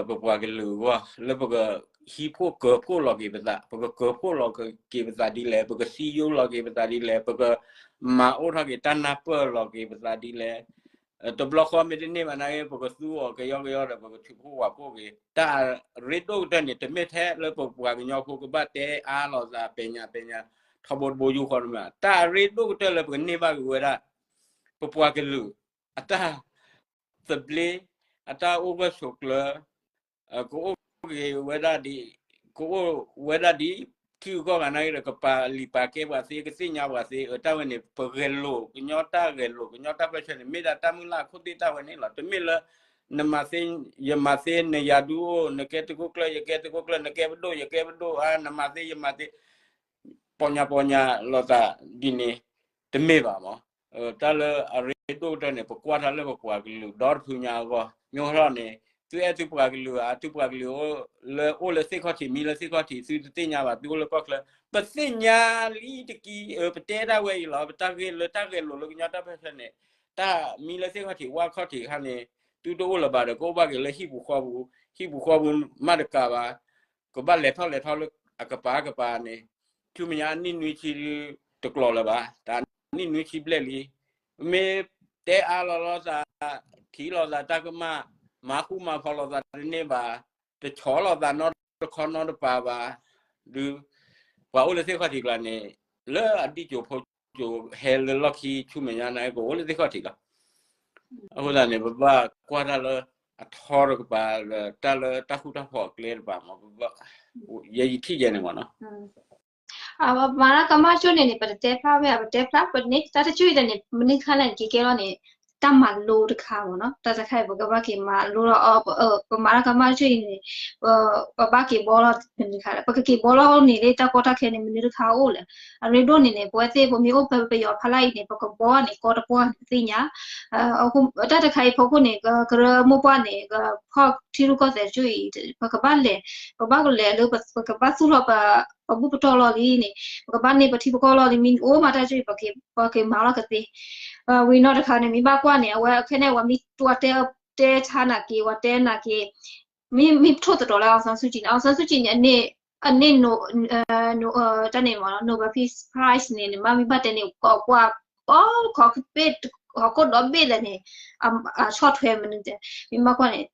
ပပှၤကလုာ်အဂီၢ် လၢပကဟံးဖှိၣ်ကၢၤဖှိၣ်လီၤက့ၤပသး, ပကကၢၤဖှိၣ်လီၤက့ၤပသးဒ်လဲၣ်, ပကစံယိလီၤက့ၤပသးဒ်လဲၣ်, ပကမၤအိၣ်ထီၣ်က့ၤတၢ်နၢ်ပၢၢ်လီၤက့ၤပသးဒ်လဲၣ်. တဘျီဃီမ့ၢ်တန့ၢ်ဘၣ်နာ်က့ ပကသူအီၤကယီကယီဒီး ပကထုးဖှိၣ်ဝးဖှိၣ်က့ၤ. တၢ်အရ့ဒိၣ်ကတၢၢ်န့ၣ် တမ့ၢ်ထဲလၢပပှၤကညီဖိ ကဘၣ်တဲအါလိာ်သး ပဲာ်ညါပဲာ်ညါ ထီဘိတဘိယူၢ်ဃီတမ့ၢ်, တၢ်အရ့ဒိၣ်ကတၢၢ်လၢပကန့ၢ်ဘၣ်က့ၤဝဲဒၣ် ပပှၤကလုာ် အတၢ်သဘျ့, အတၢ်အိၣ်ဂၢၢ်ဆိးကျၢၤ, ကအိၣ်က့ၤဝဲဒၣ်ဒ်, ကအိၣ်ဝဲဒၣ်ဒ် ထံဂုၤကီၢ်ဂၤနာ်က့ဒီး ကပာ်လုၢ်ပာ်ကဲပှၤသ့, ကသ့ၣ်ညါပှၤသ့, အတၢ်ဝဲန့ၣ် ပဂဲၤလိာ်, ကညီတၢ်ဂဲၤလိာ်, ကညီတၢ်ပၢၢ်ဆၢန့ၣ် မ့ၢ်ဒၣ်တၢ်မုၢ်လၢ်အခိၣ်သ့ၣ်တၢ်ဝဲန့ၣ်လီၤ. တမ့ၢ်လၢ နမၤသ့, ယမၤသ့, နယၤဒုအိၣ်, နကဲသုးခိၣ်ကျၢၢ်, ယကဲသုးခိၣ်ကျၢၢ်, နကဲပဒိၣ်, ယကဲပဒိၣ်, နမၤသ့, ယမၤသ့, ပီညါပီညါလိာ်သးဒ်န့ၣ် တမ့ၢ်ဘၣ်မး. တၢ်လၢအရ့ဒိၣ်ကတၢၢ်န့ၣ် ပကွၢ်တၢ်လၢပပှၤကလုာ်ဒီတဖုညါအဂီၢ်, မ့ၢ်ဟီထီၣ်န့ၣ် သုအဲၣ်သုပှၤကလုာ်ဧါ, သုပှၤကလုာ်လၢအိၣ်လၢသ့ၣ်ခီၣ်ထံး မံလၢသ့ၣ်ခီၣ်ထံး သုတသ့ၣ်ညါဘၣ်, သုအိၣ်လၢကီၢ်ချၢ, ပသ့ၣ်ညါလံတက့ၢ်. ပတဲဒၣ်ဝဲအံၤလီၤ, ပတၢ်ဂ့ၢ်လၢတၢ်ဂဲၤလိာ်လၢကညီတၢ်ပၢၢ်ဆၢန့ၣ်, တၢ်မံလၢသ့ၣ်ခီၣ်ထံး ဝၣ်ခီၣ်ထံးအခါန့ၣ် သုတအိၣ်လၢၤဘၣ်ဒီး ကအိၣ်ဘၣ်က့ၤလၢဟံၣ်ပူၤဃီပူၤ, ဟံၣ်ပူၤဃီပူၤမးတကးဘၣ်, ကဘၣ်လဲၤထီၣ်လဲၤထီလၢအကပၤကပၤန့ၣ်, ဆူမဲာ်ညါအနံၣ်နွံဆံတကျိၤလၢၤဘၣ်, တၢ်နံၣ်နွံဆံဘျဲၣ်လံ, မ့ၢ်တဲအါလီၤလိာ်သး, ထံၣ်လိာ်သးတၢ်ကမၣ်, မၤဃူမၤဖိးလိာ်သးတန့ၢ်ဘၣ်, တဆီၣ်လိာ်သးနီတခီနီတပၤဘၣ်, ဒုး ပှၤအိၣ်လၢသ့ၣ်ခီၣ်ထံးကျါန့ၣ် လၢအဒံၣ်ကိၤဖိကိၤဟဲလၢလီၢ်ခံ ဆူမဲာ်ညါန့ၣ်ကအိၣ်လၢသ့ၣ်ခီၣ်ထံးလီၤ. အဃိသတးန့ၣ် ပဘၣ်ကွၢ်တၢ်လၢအထီတကပၤ တၢ်လၢတၢ်ဃူတၢ်ဖိးအကျဲတပၤမး, ယယထံၣ်ယဲန့ၣ်မးနီၤ. ပမၤတၢ်ကမၣ်ကၠိၣ်န့ၣ်န့ၣ် ပတတဲဖျါဝဲ ပတဲဖျါပန့ၢ်တၢ်တကၠိၣ်အံၤန့ၣ် မနုၤခါလဲၣ်န့ၣ် က့ၤကဲလီၤန့ၣ် တၢ်မၤလိတခါမးနီၤ, တၢ်တခါအံၤ ပကဘၣ်က့ၤမၤလိလီၤအီၤ, ပမၤတၢ်ကမၣ်ကၠိၣ်အံၤန့ၣ် ပဘၣ်က့ၤဘှီလီၤမနုၤတခါလဲၣ်, ပကက့ၤဘှီလီၤန့ၣ် လၢတၢ်ကီတၢ်ခဲန့ၣ် မနုၤတခါအိၣ်လဲၣ်. အရ့ဒိၣ်န့ၣ်န့ၣ် ပဝဲသ့ၣ်ပမ့ၢ်အိၣ်ဖဲပယီၤဖးလၢ်အံၤန့ၣ် ပကဘှီန့ၣ်ကီတပှၢ်န့ၣ် ပသ့ၣ်ညါ တၢ်တခါအံၤဖီခိၣ်န့ၣ် ကရၢမိၢ်ပှၢ်န့ၣ် ကဖီၣ်ထံရူၢ်ကီၢ်သဲးကၠိၣ်အံၤ ပကဘၣ်လဲၤ, ပဘၣ်ကလဲၤလၢ ပကဘၣ်သူၣ်ထီၣ်ပဘူၣ်ပတီၢ်လီၢ်လံန့ၣ်, ပကဘၣ်န့ၢ်ပထံပကီၢ်လီၢ်လံ မ့ၢ်အိၣ်မးတၢ်ကၠိၣ်အံၤ ပကမၤလီၤကသ့. ဝံၤနီၢ်တခါန့ၣ် မ့ၢ်ဘၣ်ကွၢ်န့ၣ် အဝဲခဲန့ၣ် ပှၤမ့ၢ်တဲဆါနာ်က့ ပှၤတဲနာ်က့ မ့ၢ်ထိၣ်သတြီၤလၢ အောင်ဆန်းစုကြည်န့ၣ် အောင်ဆန်းစုကြည်န့ၣ် အန့ၢ် တၢ်န့ၣ် Nobel Peace Prize န့ၣ် နမ့ၢ်ဘၣ်တဲန့ၣ် ပှၤခီၣ်ဘ့ၣ် ဟီၣ်ခိၣ်ဒီဘ့ၣ်လဲၣ်န့ၣ် အဆီၣ်ထွဲမနုၤတဲ မ့ၢ်ဘၣ်ကွၢ်န့ၣ်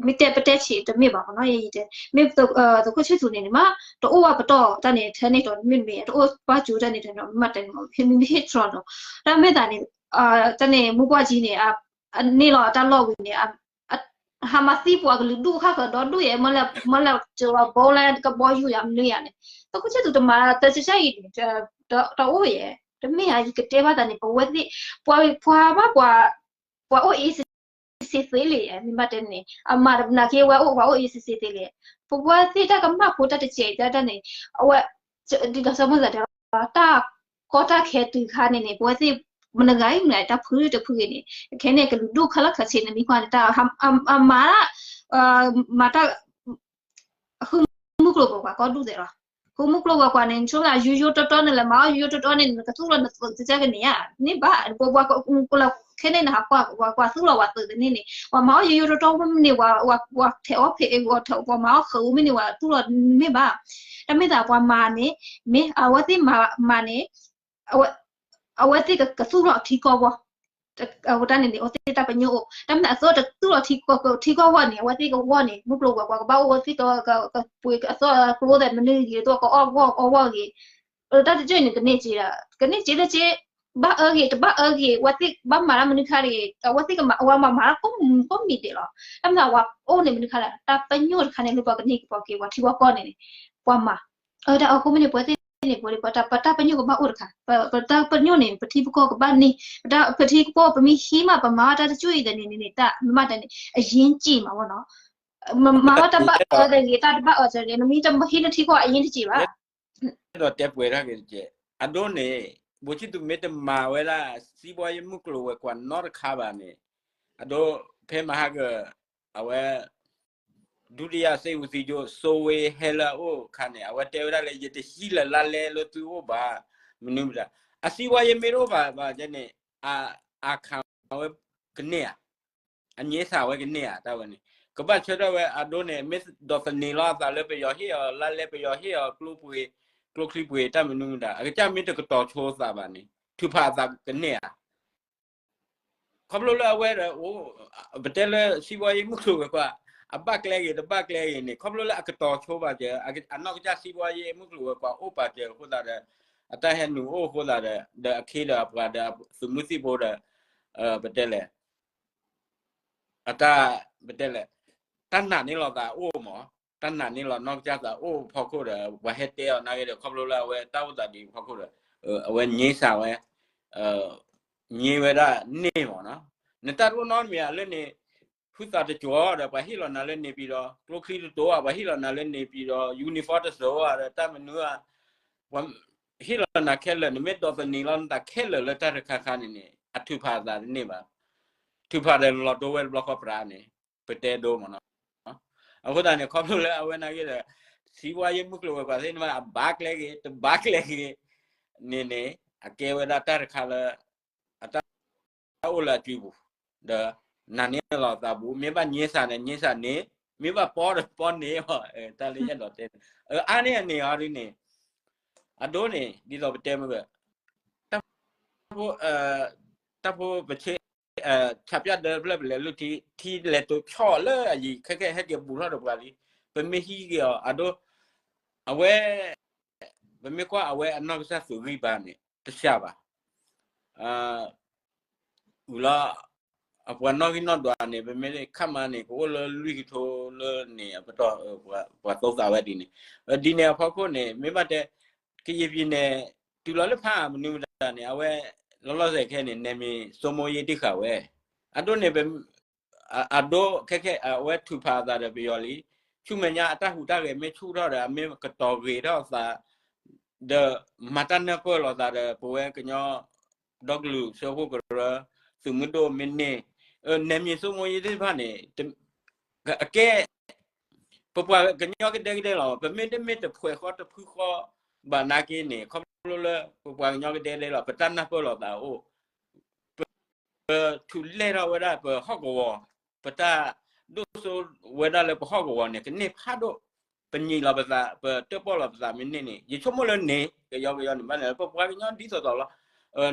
မ့ၢ်တဲပတဲဆံးတမ့ၢ်ဘၣ်နီၤ ယတဲ မ့ၢ်သုးခိၣ်ဆံသူးန့ၣ်န့ၣ်မး တအိၣ်ဘၣ်ပတီၢ်တၢ်န့ၣ် ထဲန့ၣ်တီၤမ့ၢ်မ့ၢ် တအိၣ်ဘၣ်ကၠိတၢ်န့ၣ် မ့ၢ်တဲန့ၣ် မ့ၢ်ဟ့ၣ်သြီၤနီၤ တၢ်မ့ၢ်သးန့ၣ် တၢ်န့ၣ် မူကွၢ်ကၠံန့ၣ် အန့ၢ်လီၤတၢ်လီၢ်ဝံၤန့ၣ် ဟးမၤသံပှၤကလုာ်ဒူၣ်ခါဃၢၤဒီဒူၣ်ယဲ မ့ၢ်လဲၤ မ့ၢ်လဲၤကၠီၤဘီလဲၣ် ကဘီယူၤယၤမနုၤယၤန့ၣ် သုးခိၣ်ဆံသူးတမၤတၢ်ဆံးဆံးအံၤန့ၣ် တအိၣ်ယဲ တမ့ၢ်ဧါ ယကတဲဘၣ်သးန့ၣ် ပဝဲသ့ၣ် ပှၤ ပှၤဘၣ်ပှၤ ပှၤအိၣ်အ့စ့စ့သ့လံ မ့ၢ်ဘၣ်တဲန့ၣ် အမၤတနာ်က့ဝဲအိၣ် ပှၤအိၣ်အ့စ့စ့သ့လံ ပဝဲသ့ၣ်တၢ်ကမၣ်ဖိတၢ်တစဲးတၢ်န့ၣ် အဝဲ ဒ်သိးစီၤမုၢ်သးတဲလီၤ တၢ်ကီတၢ်ခဲတုၤခါန့ၣ်န့ၣ် ပဝဲသ့ၣ် မနုၤဂၤအံၤမနုၤတၢ်ဖုတဖုဂ့ၤန့ၣ် ခဲန့ၣ်ကလုာ်ဒူၣ်ခဲလၢာ်ခဲဆ့န့ၣ် မ့ၢ်ကွၢ်န့ၣ် တၢ်အမၤ မၤတၢ် ဃုမုၢ်ကျိၤဝဲၤကွာ်ကီၢ်ဒူၣ်သ့ၣ်လီၤ. ဃုမုၢ်ကျိၤဝဲၤကွာ်န့ၣ် ဆိကမိၣ်ယိယိတီတီန့ၣ် လဲၤမၤအီၣ်ယိယိတီတီန့ၣ် နကသူၣ်လီၤနသးကကန့ၣ်ဧါ န့ၣ်ဘၣ် ပှၤပှၤလၢခဲန့ၣ်နဟးကွၢ် ပှၤကွၢ်သူၣ်လီၤဝဲသးန့ၣ်န့ၣ် ပှၤမၤအီၣ်ယိယိတီတီမ့ၢ်န့ၣ် ပှၤထဲးအီၣ်ဖဲး ပှၤမၤအီၣ်ဃုာ်မ့ၢ်န့ၣ် ပှၤသူၣ်လီၤမ့ၢ်ဘၣ် တၢ်မ့ၢ်သးပှၤမၤန့ၣ် မ့ၢ်အဝဲသ့ၣ်မၤမၤန့ၣ် အဝဲသ့ၣ်ကသူၣ်လီၤထံကီၢ်ဝီ အဝဲတၢ်န့ၣ်န့ၣ် အဝဲသ့ၣ်တၢ်ပညိၣ်အိၣ် တၢ်မ့ၢ်အသိးတသူၣ်လီၤထံကီၢ်ဝီန့ၣ် အဝဲသ့ၣ်ကဝီန့ၣ် မုၢ်ကျိၤဝဲၤကွာ်ကဘၣ်အိၣ်ဝဲသ့ၣ်ကပှ့ၤအသီကလိသးမနုၤဂ့ၤ တကအီၣ်ဝီအီၣ်ဝီဂ့ၤ တၢ်တကၠိၢ်န့ၣ် ကန့ၢ်က့ဒီး ကန့ၢ်က့လၢက့ ဘၣ်အၢဂ့ၤ တဘၣ်အၢဂ့ၤ အဝဲသ့ၣ်ဘၣ်မၤတၢ်မနုၤခါတဂ့ၤ အဝဲသ့ၣ်ကမၤ အဝဲမၤမၤတၢ်ကိးမံၤဒဲးလီၤ. တၢ်မ့ၢ်သးပှၤအိၣ်န့ၣ်မနုၤခါလဲၣ် တၢ်ပညိၣ်တခါန့ၣ် လၢပှၤကန့ၢ်ကပီၤက့ၤပှၤထံပှၤကီၢ်န့ၣ်န့ၣ် ပှၤမၤ အတၢ်အဃိမ့ၢ်န့ၣ် ပဝဲသ့ၣ်န့ၣ် ပဝဲပတၢ်ပညိၣ်ကဘၣ်အိၣ်တခါ ပတၢ်ပညိၣ်န့ၣ် ပထံပကီၢ်ကဘၣ်န့ၢ် ပတၢ်ပထံပကီၢ် ပမ့ၢ်ဟံးမး ပမၤအီၣ်တၢ်တကၠိၢ်အံၤဒီးန့ၣ်န့ၣ် တၢ်မ့ၢ်ဘၣ်တၢ်န့ၣ် အရင်းကြေးမးဝဲနီၤ မၤအီၣ်တၢ်ဘၣ်အၢတဂ့ၤ တၢ်တဘၣ်အၢတဂ့ၤ နမ့ၢ်တဟံးနထံကီၢ်အရင်းတက့ၢ်ဘၣ် ဒီးတဲပှဲၤထီၣ်က့ၤတက့ၢ် အဒိန့ၣ် ဘိၣ်ဆံသူးမ့ၢ်တမၤဝဲဒၣ် စံးဘီယမုၢ်ကျိၤဝဲၤကွာ်နီတခါဘၣ်န့ၣ် အဒိ ဖဲမဟါက အဝဲ ဒုတိယစစ်ဦးစီးချုပ် စိုးဝင်း ဟဲလၢအအိၣ်အခါန့ၣ် အဝဲတဲဝဲဒၣ်လၢ ယတဟံးလၢၤလါလဲလၢသုအိၣ်ဘၣ် မနုၤမတၤ အစံးဘီယမ့ၢ်တအိၣ်ဘၣ်ဘၣ်န့ၣ် အခါဝဲကန့ၢ်ဧါ အငြိသးဝဲကန့ၢ်ဧါ တၢ်ဝဲန့ၣ် ကဘၣ်ဆၢထၢၣ်ဝဲအဒိန့ၣ် မ့ၢ်ဒိးသန့ၤလီၤအသးလၢပယီၤဟ့ၣ်အီၤလါလဲ ပယီၤဟ့ၣ်အီၤကျိပှ့ၤ ကျိချံပှ့ၤတၢ်မနုၤမတၤ အကစၢ်မ့ၢ်တကတီၤဆိသးဘၣ်န့ၣ် ထုးဖးအသးကန့ၢ်ဧါ. ခီဖျိလၢအဝဲဒီး ပတဲလၢစံးဘီယ့ၣ်မုၢ်ကျိၤဝဲၤကွာ် အဘၣ်ကျဲဂ့ၤတဘၣ်ကျဲဂ့ၤန့ၣ် ခီဖျိလၢအကတီၤဆိဘၣ်ကဲ အနီၢ်ကစၢ်စံးဘီယ့ၣ်မုၢ်ကျိၤဝဲၤကွာ်အိၣ်ပာ်စၢၤအဃိသတးဒီး အတၢ်ဟဲနုာ်အိၣ်အဃိသတးဒီး ဒီးအခ့ဒီးအပှၤဒီးသုးမုၢ်သံၣ်ဘိဒီး ပတဲလဲၣ် အတၢ် ပတဲလဲၣ် တၢ်နာ်န့ၢ်လီၤသးအိၣ်မး တၢ်နာ်န့ၢ်လီၤနီၢ်ကစၢ်သးအိၣ်ဖီခိၣ်ဒီး ပှၤဟဲတဲအီၤနာ်က့ဒီး ခီဖျိလၢအဝဲတၢ်အိၣ်သးဒ်အံၤဖီခိၣ်ဒီး အဝဲည့စးဝဲ ည့ဝဲဒၣ်န့ၢ်မးနီၤ နတၢ်တအိၣ်နီတမံၤဧါလၢန့ၣ် ဟုသးတစိၤဒီး ပှၤဟ့ၣ်လီၤနၤလၢန့ၣ်ပံၤဒီး ကျိချံတတိၤဧါ ပှၤဟ့ၣ်လီၤနၤလၢန့ၣ်ပံၤဒီး uniform တစိၤဧါဒီး တၢ်မနုၤဧါ ပှၤဟ့ၣ်လီၤနၤခဲလၢာ် နမ့ၢ်ဒိးသန့ၤလီၤနသးခဲလၢာ်လၢတၢ်တခါခါန့ၣ်န့ၣ် အထုးဖးအသးတန့ၢ်ဘၣ်. ထုးဖးဒီးလီၤဒိဝဲတဘျီဃီပြးန့ၣ် ပတဲဒိမးနီၤ. အဃိသတးန့ၣ် ခီဖျိလၢအဝဲနာ်က့ဒီး စံးဘီယ့ၣ်မုၢ်ကျိၤဝဲၤကွာ်သ့ၣ်န့ၣ် အဘၣ်ကျဲဂ့ၤ တဘၣ်ကျဲဂ့ၤန့ၣ်န့ၣ် အကဲဝဲဒၣ်တၢ်တခါလၢ အတၢ်အိၣ်လၢအစုပူၤ ဒီးနာ်န့ၢ်လီၤသးဘူး မ့ၢ်ဘၣ်ည့စးန့ၣ် ည့စးန့ၣ် မ့ၢ်ဘၣ်ပီဒီးပီန့ၢ်အီၤ တၢ်လၢယအဲၣ်ဒိးတဲ အါန့ၢ်အန့ၣ်အီၤဒ်န့ၣ် အဒိန့ၣ် ဒ်သိးပတဲမ့ၢ် တၢ်ဖိ တၢ်ဖိပဆ့ ဆးပၠၣ်ဒၢဖျၢၣ်ပလဲၤလုၢ်ထံ ထံလဲၤတိၤဆီၣ်လၢအယံၤ ခဲကဲဟဲက့ၤဘူးထီၣ်ဒီးပှၤလံ ပမ့ၢ်ဟံးက့ၤအီၤ အဒိ အဝဲ ပမ့ၢ်ကွၢ်အဝဲအနီၢ်ကစၢ်သုးဂံၢ်ဘါန့ၣ် တစှၤဘၣ် အုၣ်လီၤ အပှၤနီၣ်ဂံၢ်နီၣ်ဒွးန့ၣ် ပမ့ၢ်ခါမးန့ၣ် ကအိၣ်လၢလွံၢ်ကထိလၢန့ၣ် အပတီၢ် ပှၤသိသးဝဲဒ်န့ၣ် ဒ်န့ၣ်အဖီခိၣ်န့ၣ် မ့ၢ်ဘၣ်တဲ ကယံာ်ပံၤန့ၣ် တုၤလီၤလၢဖးမနုၤမတၤန့ၣ် အဝဲ လီၤလီၤဆဲးခဲန့ၣ် နဲမံၤစိမိယ့ၣ်တံၢ်ဃာ်ဝဲ အဒိန့ၣ် အဒိခဲကဲ အဝဲထုးဖးအသးဒီးပယီၤလံ ဆူမဲာ်ညါအတၢ်ဟူးတၢ်ဂဲၤမ့ၢ်ဆူၣ်ထီၣ်ဒီး အမ့ၢ်ကတီၤဂ့ၤထီၣ်အသး ဒီးမၤတၢ်နၢ်ပၢၢ်လိာ်သးဒီး ပဝဲကညီ ဒီကလုာ်စၢဖှိၣ်ကရၢ သုးမုၢ်ဒိၣ်မ့ၢ်န့ၢ် နဲမံၤစိမိယ့ၣ်သ့ၣ်တဖၣ်န့ၣ် အကဲ ပပှၤကညီကဒဲကဒဲလီၤ ပမ့ၢ်တမ့ၢ်တဖှဲးဃီတဖုဃီဘၣ်နာ်က့န့ၣ် ခီဖျိလၢ ပပှၤကညီကဒဲကဒဲလီၤ ပတၢ်နၢ်ပၢၢ်လိာ်သးအိၣ် ပ ထူးလဲၢ်ထီၣ်ဝဲဒၣ်ပဟီၣ်ကဝီၤ ပတၢ်ဒိၣ်စိဝဲဒၣ်လၢပဟီၣ်ကဝီၤန့ၣ် ကန့ၢ်ဖးဒိၣ် ပညံးလီၤပသး ပတၢၣ်ပီၣ်လီၤပသးမ့ၢ်န့ၢ်န့ၣ် ယဆိကမိၣ်လၢန့ၣ် ကယီကယီန့ၣ် ဘၣ်န့ၣ် ပပှၤကညီဒ်သိးသိးလီၤ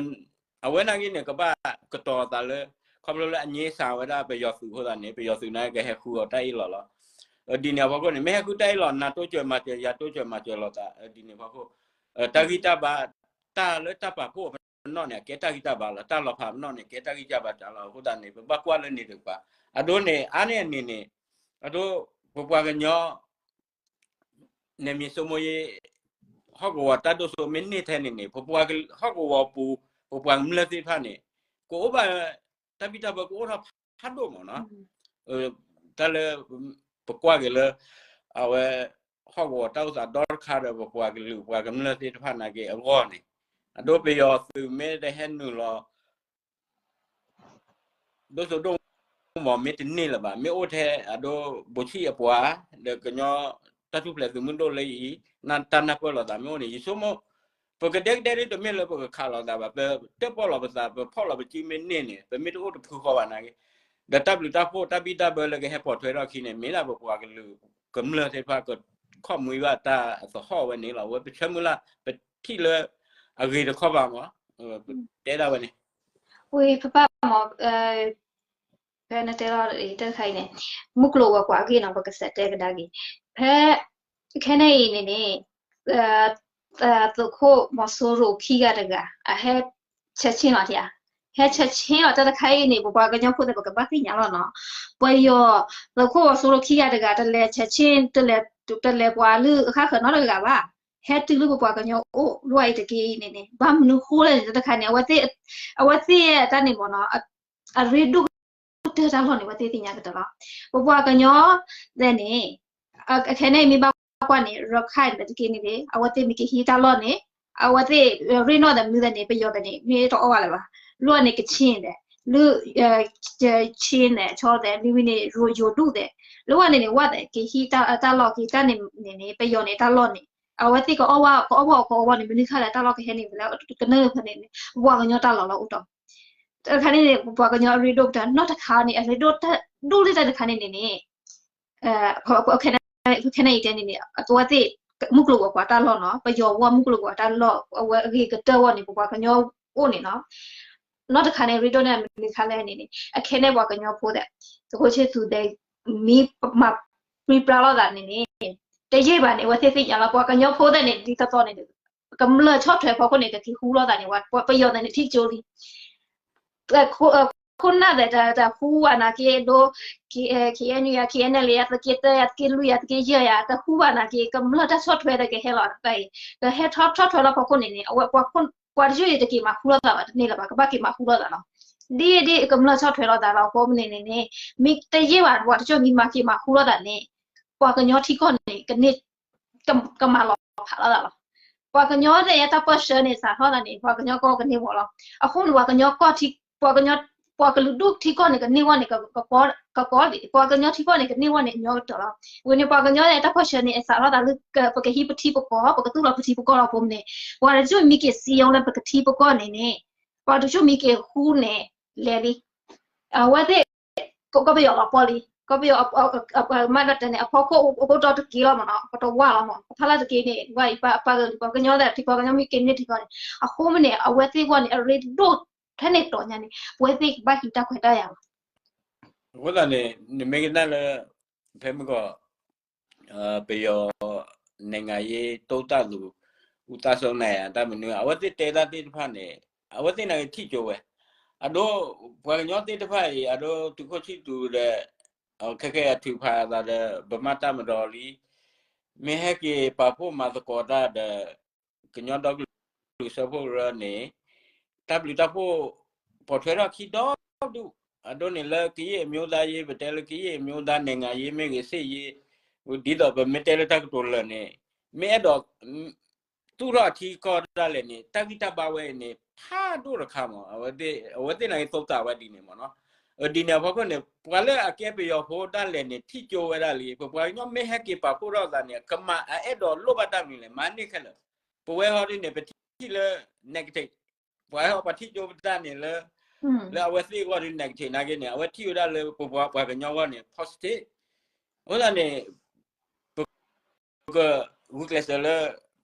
အဝဲနာ်က့န့ၣ် ကဘၣ်ကတီၤအသးလၢ ခီဖျိလၢအည့စးဝဲဒၣ်ပယီၤသုးအဃိသတးန့ၣ် ပယီၤသုးန့ၣ်ကဟဲဃုအီၤတၢ်အ့ၣ်လိာ်လီၤ ဒ်န့ၣ်အဖီခိၣ်န့ၣ် မ့ၢ်ဟဲဃုတၢ်အ့ၣ်လိာ် နၤတိစၢၤမၤစၢၤ ယၤတိစၢၤမၤစၢၤလိာ်သး ဒ်န့ၣ်အဖီခိၣ် တၢ်ဂံၢ်တၢ်ဘါ တၢ်လၢတၢ်ပာ်ဖှိၣ်ပနီၣ်န့ၣ် အကဲတၢ်ဂံၢ်တၢ်ဘါလီၤ တၢ်လီၤဖးပနီၣ်န့ၣ် ကဲတၢ်ဂံၢ်တၢ်ဘါတၢ်လီၤ အဃိသတးန့ၣ် ပဘၣ်ကွၢ်လၢန့ၣ်တကပၤ အဒိန့ၣ် အါန့ၢ်အန့ၣ်န့ၣ် အဒိ ပပှၤကညီ နဲမံၤစိမိယ့ၣ် ဟီၣ်ကဝီၤတၢ်ဒိၣ်စိမ့ၢ်န့ၢ်ထဲန့ၣ်န့ၣ် ပပှၤဟီၣ်ကဝီၤပူၤ ပပှၤကမျၢၢ်သ့ၣ်တဖၣ်န့ၣ် ကအိၣ်ဘၣ် တၢ်ဘံၣ်တၢ်ဘၢကအိၣ်ထီၣ်ဖးဒိၣ်မးနီၤ တၢ်လၢ ပကွၢ်က့ၤလၢ အဝဲ ဟီၣ်ကဝီၤတၢ်အိၣ်သးဒီတခါဒီး ပပှၤကလုာ်ပှၤကမျၢၢ်သ့ၣ်တဖၣ်နာ်က့အဂီၢ်န့ၣ် အဒိပယီၤသုးမ့ၢ်တဟဲနုာ်လီၤ ဒိၣ်စိဒိၣ်မီၤမ့ၢ်တန့ၢ်လၢၤဘၣ် မ့ၢ်အိၣ်ထဲ အဒိ ဘိၣ်ဆံၣ်အပှၤ ဒီးကညီတၢ်ထူၣ်ဖျဲးသုးမုၢ်ဒိၣ်လၢအံၤ တၢ်နၢ်ပၢၢ်လိာ်သးမ့ၢ်အိၣ်န့ၣ် ယဆိကမိၣ် ပကဒဲကဒဲဒ်တမ့ၢ်လၢပကခးလိာ်သးဘၣ် ပတၢၣ်ပီၣ်လိာ်ပသး ပဖီၣ်လိာ်ပစုမ့ၢ်န့ၢ်န့ၣ် ပမ့ၢ်တအိၣ်တဖုဃီဘၣ်နာ်က့ ဒီးတၢ်ဘျုးတၢ်ဖှိၣ်တၢ်ဘံၣ်တၢ်ဘၢလၢကဟဲပိာ်ထွဲထီၣ်အခံန့ၣ် မ့ၢ်ဒၣ်ပပှၤကလုာ်ကမျၢၢ်သ့ၣ်တဖၣ် ကခီၣ်မှံဘၣ်တၢ်အသဟီၣ်ဝဲန့ၣ်လီၤ. အဝဲပဆၢမုၢ်လၢ် ပထံၣ်လၢ အဂ့ၤတခီဘၣ်မး တဲဒၣ်ဝဲန့ၣ် ဝံၤဖပၢ်မး ဖဲနတဲလီၤတခါအံၤန့ၣ် မုၢ်ကျိၤဝဲၤကွာ်အဂ့ၢ်နီၤ ပကစးတဲကဒါက့ၤ ဖဲ ခဲန့ၣ်အံၤန့ၣ်န့ၣ် သုးခိၣ်မီၤစိရိၤခံဂၤတဂၤ အဟဲ ဆဲးဆ့ၣ်လီၤဧါ ဟဲဆဲးဆ့ၣ်လီၤတၢ်တခါအံၤန့ၣ် ပပှၤကညီဖိသ့ၣ် ပကဘၣ်သ့ၣ်ညါလီၤနီၤ ပယီၤ သုးခိၣ်မီၤစိရိၤခံဂၤတဂၤ တလဲၤဆဲးဆ့ၣ် တလဲၤ တလဲၤပှၤလၢအဃၣ်ဃၢၤနီတဂၤဘၣ် ဟဲတုၤလၢပပှၤကညီအိၣ် လွံၢ်အံၤတက့ၢ်အံၤန့ၣ်န့ၣ် ဘၣ်မနုၤဃိလဲၣ်န့ၣ် တၢ်တခါန့ၣ် အဝဲသ့ၣ် အဝဲသ့ၣ်တၢ်န့ၣ်မ့ၢ်နီၤ အရ့ဒိၣ်ကတၢၢ်တၢ်လီၢ်န့ၣ် အဝဲသ့ၣ်သ့ၣ်ညါကတၢၢ်လီၤ. ပပှၤကညီသ့ၣ်န့ၣ် ခဲန့ၣ်မ့ၢ်ဘၣ်ကွၢ်န့ၣ် ရခၢၣ်န့ၣ်တက့ၢ်န့ၣ် အဝဲသ့ၣ်မ့ၢ်ကဟံးတၢ်လီၢ်န့ၣ် အဝဲသ့ၣ်ရ့နီၣ်သးမနုၤသ့ၣ်န့ၣ် ပယီၤသ့ၣ်န့ၣ် မ့ၢ်တအီၣ်ဘၣ်လၢၤဘၣ်. လၢန့ၣ်ကဆ့ၣ်သ့ၣ် လၢ ဆ့ၣ်သ့ၣ် ဆီသ့ၣ် မ့မ့ၢ်န့ၣ် ယိၤဒူၣ်သ့ၣ် လၢဝဲန့ၣ်န့ၣ် ဝဲသ့ၣ်ကဟံးတၢ်လီၢ်က့ၤတၢ်န့ၣ်န့ၣ် ပယီၤန့ၣ်တၢ်လီၢ်န့ၣ် အဝဲသ့ၣ်ကအီၣ်ဘၣ် ကအီၣ်ဘၣ်အီၤကအီၣ်ဘၣ်န့ၣ် မနုၤခါလဲၣ် တၢ်လီၢ်ကဟဲန့ၣ် လၢကနၢၤဖဲန့ၣ်န့ၣ် ပပှၤကညီတၢ်လီၢ်လီၤအိၣ်တီၢ် တခါန့ၣ်န့ၣ် ပပှၤကညီအရ့ဒိၣ်ကတၢၢ် နီၢ်တခါန့ၣ် အရ့ဒိၣ်တၢ်ဒိၣ်လၢတၢ်တခါန့ၣ်န့ၣ်န့ၣ် ခဲခဲအံၤတဲန့ၣ်န့ၣ် အဝဲသ့ၣ် မုၢ်ကျိၤဝဲၤကွာ်တၢ်လီၢ်နီၤ, ပယီၤဝဲမုၢ်ကျိၤဝဲၤကွာ်တၢ်လီၢ် အဝဲအဂ့ၤကတၢၢ်ဝဲန့ၣ် ပပှၤကညီအိၣ်န့ၣ်နီၤ. နီၢ်တခါန့ၣ် ရ့ဒိၣ်န့ၣ် မနုၤခါလဲၣ်န့ၣ်န့ၣ် အခဲန့ၣ်ပှၤကညီဖိသ့ၣ် သုးခိၣ်ဆံသူး မ့ၢ်မၤပြံပြါလိာ်သးန့ၣ်န့ၣ် တယံာ်ဘၣ်န့ၣ် အဝဲသ့ၣ်သ့ၣ်ညါလီၤ ပှၤကညီဖိသ့ၣ်န့ၣ် ဒ်သိးသိးန့ၣ် ကမျၢၢ်ဆီၣ်ထွဲဖီခိၣ်န့ၣ် ကက့ၤဟူလိာ်သးန့ၣ် ပယီၤသ့ၣ်န့ၣ် ထံၣ်ကၠိလံ ခိၣ်နၢ်သ့ၣ်တၢ်ဟူဝဲနာ်က့ဒိ KNU KNLA ယၤ သုးက့တၢ ယၤ သုးက့လွံၢ် ယၤ သုးက့ယဲၢ် ယၤ တဟူဘၣ်နာ်က့ ကမျၢၢ်တၢ်ဆီၣ်ထွဲတကဟဲလီၤတၢ်အံၤ ကဟဲထီၣ်ဆီၣ်ထွဲလီၤဖီခိၣ်န့ၣ်န့ၣ် အဝဲ ပှၤတကၠိၢ်အံၤတက့ၤမၤဟူလိာ်သးဘၣ် တန့ၢ်လၢၤဘၣ် ကဘၣ်က့ၤမၤဟူလိာ်သးလီၤ. ဒ်ဒ်ကမျၢၢ်ဆီၣ်ထွဲလိာ်သးလီၤ အဃိန့ၣ်န့ၣ်န့ၣ် မ့ၢ်တယံာ်ဘၣ် ပှၤတကၠိၢ်မ့ၢ်မၤက့ၤမၤဟူလိာ်သးန့ၣ် ပှၤကညီထံကီၢ်န့ၣ် ကမၤလီၤဖးလိာ်သးလီၤ. ပှၤကညီသ့ၣ်တၢ်ပၢၢ်ဆၢန့ၣ် စးထီၣ်သးန့ၣ် ပှၤကညီကီၢ်ကန့ၢ်ဝဲလီၤ. အဃိန့ၣ် ပှၤကညီကီၢ်ထံ ပှၤကညီ ပှၤကလုာ်ဒူၣ်ထံကီၢ်န့ၣ် ကန့ၢ်ဝဲန့ၣ် ကကီလံ ပှၤကညီထံကီၢ်န့ၣ် ကန့ၢ်ဝဲန့ၣ် အညီကတၢၢ်လီၤ. ဝံၤန့ၣ် ပှၤကညီသ့ၣ်တၢ်ပၢၢ်ဆၢန့ၣ် စးထီၣ်သးလၢ ပကဟံးပထံပကီၢ် ပကသူၣ်လီၤပထံပကီၢ်လီၤ အဃိန့ၣ် ပှၤတကၠိၢ်မ့ၢ်က့ၤစံယိလၢပကထံပကီၢ်န့ၣ်န့ၣ် ပှၤတကၠိၢ်မ့ၢ်က့ၤဟူန့ၣ် လဲၤလံ အဝဲသ့ၣ် ကီၢ်ပယီၤလီၤပှီၢ်လံ ကီၢ်ပယီၤ မ့ၢ်ဒ်တဲန့ၣ် အဖီခိၣ်အိၣ်ဒီတက့ၢ်လီၤမ့ၢ်နီၤ ပတဝၢ်လီၤမ့ၢ် ပဖီလာ်တက့ၢ်န့ၣ် ဝဲအံၤပာ်ပာ်ဂၢၢ်လံ ပှၤကညီသ့ၣ်ထံ ပှၤကညီမ့ၢ်က့ၤန့ၢ်ထံကီၢ်န့ၣ် အဃိမ့ၢ်န့ၣ် အဝဲသ့ၣ်ဂီၢ်န့ၣ် အရ့ဒိၣ်ထဲန့ၣ်တီၤညါန့ၣ် ပဝဲသ့ၣ်ကဘၣ်ဟံးတၢ်ခွဲးတၢ်ယာ်လီၤ. အဃိသတးန့ၣ် နမ့ၢ်ကနၣ်လၢ ဖဲမုၢ်ဂီၤ ပယီၤ နိုင်ငံရေးသုံးသပ်သူ ဦးသန်းစိုးနိုင် တၢ်မနုၤ အဝဲသ့ၣ်တဲတၢ်သ့ၣ်တဖၣ်န့ၣ် အဝဲသ့ၣ်နာ်က့ထံၣ်ကၠိဝဲ အဒိ ပှၤကညီသ့ၣ်တဖၣ်အံၤ အဒိ သုးခိၣ်ဆံသူးဒီး ခဲကဲအထုးဖးအသးဒီး ဗမာ့တပ်မတော်လံ မ့ၢ်ဟဲက့ၤပာ်ဖှိၣ်မၤသကိးတၢ်ဒီး ကညီဒီကလုာ်စၢဖှိၣ်ကရၢန့ၣ် တၢ်ဘျုးတၢ်ဖှိၣ် ပိာ်ထွဲထီၣ်ခံဒီဒူၣ် အဒိန့ၣ်လၢကရင်အမျိုးသားရေး ပတဲလၢကရင်အမျိုးသား နိုင်ငံရေး မ့ၢ်ဂ့ၤ စစ်ရေး ဒ်သိးပမ့ၢ်တဲလၢတၢ်ကတိၤလၢာ်န့ၣ် မ့ၢ်အဲၣ်ဒိး သူၣ်ထီၣ်အထံကီၢ်ဒၣ်လဲာ်န့ၣ် တၢ်ဂံၢ်တၢ်ဘါဝဲအံၤန့ၣ် ဖးဒိၣ်တခါမး အဝဲသ့ၣ်နာ်က့သိသးဝဲဒ်န့ၣ်မ့ၢ်နီၤ. ဒ်န့ၣ်အဖီခိၣ်န့ၣ် ပှၤလၢအကဲပယီၤဖိဒၣ်လဲာ်န့ၣ် ထံၣ်ကၠိဝဲဒၣ်လံ ပပှၤကညီမ့ၢ်ဟဲက့ၤပာ်ဖှိၣ်ထီၣ်သးန့ၣ် ကမၤအအဲၣ်ဒိးလိၣ်ဘၣ်တၢ်မနုၤလဲၣ် မၤန့ၢ်ခဲလၢာ် ပဝဲဟီဒ်န့ၣ် ပထံၣ်လၢ negative ပှၤဟဲပှၤထံၣ်ကၠိပတၢ်န့ၣ်လၢ လၢအဝဲသ့ၣ်အဂီၢ်ဒ် negative နာ်က့န့ၣ် အဝဲထံၣ်ဝဲဒၣ်လၢပပှၤပှၤကညီအဂီၢ်န့ၣ် positive အဃိသတးန့ၣ် ပ ပကဂုာ်ကျဲးစၢးလၢ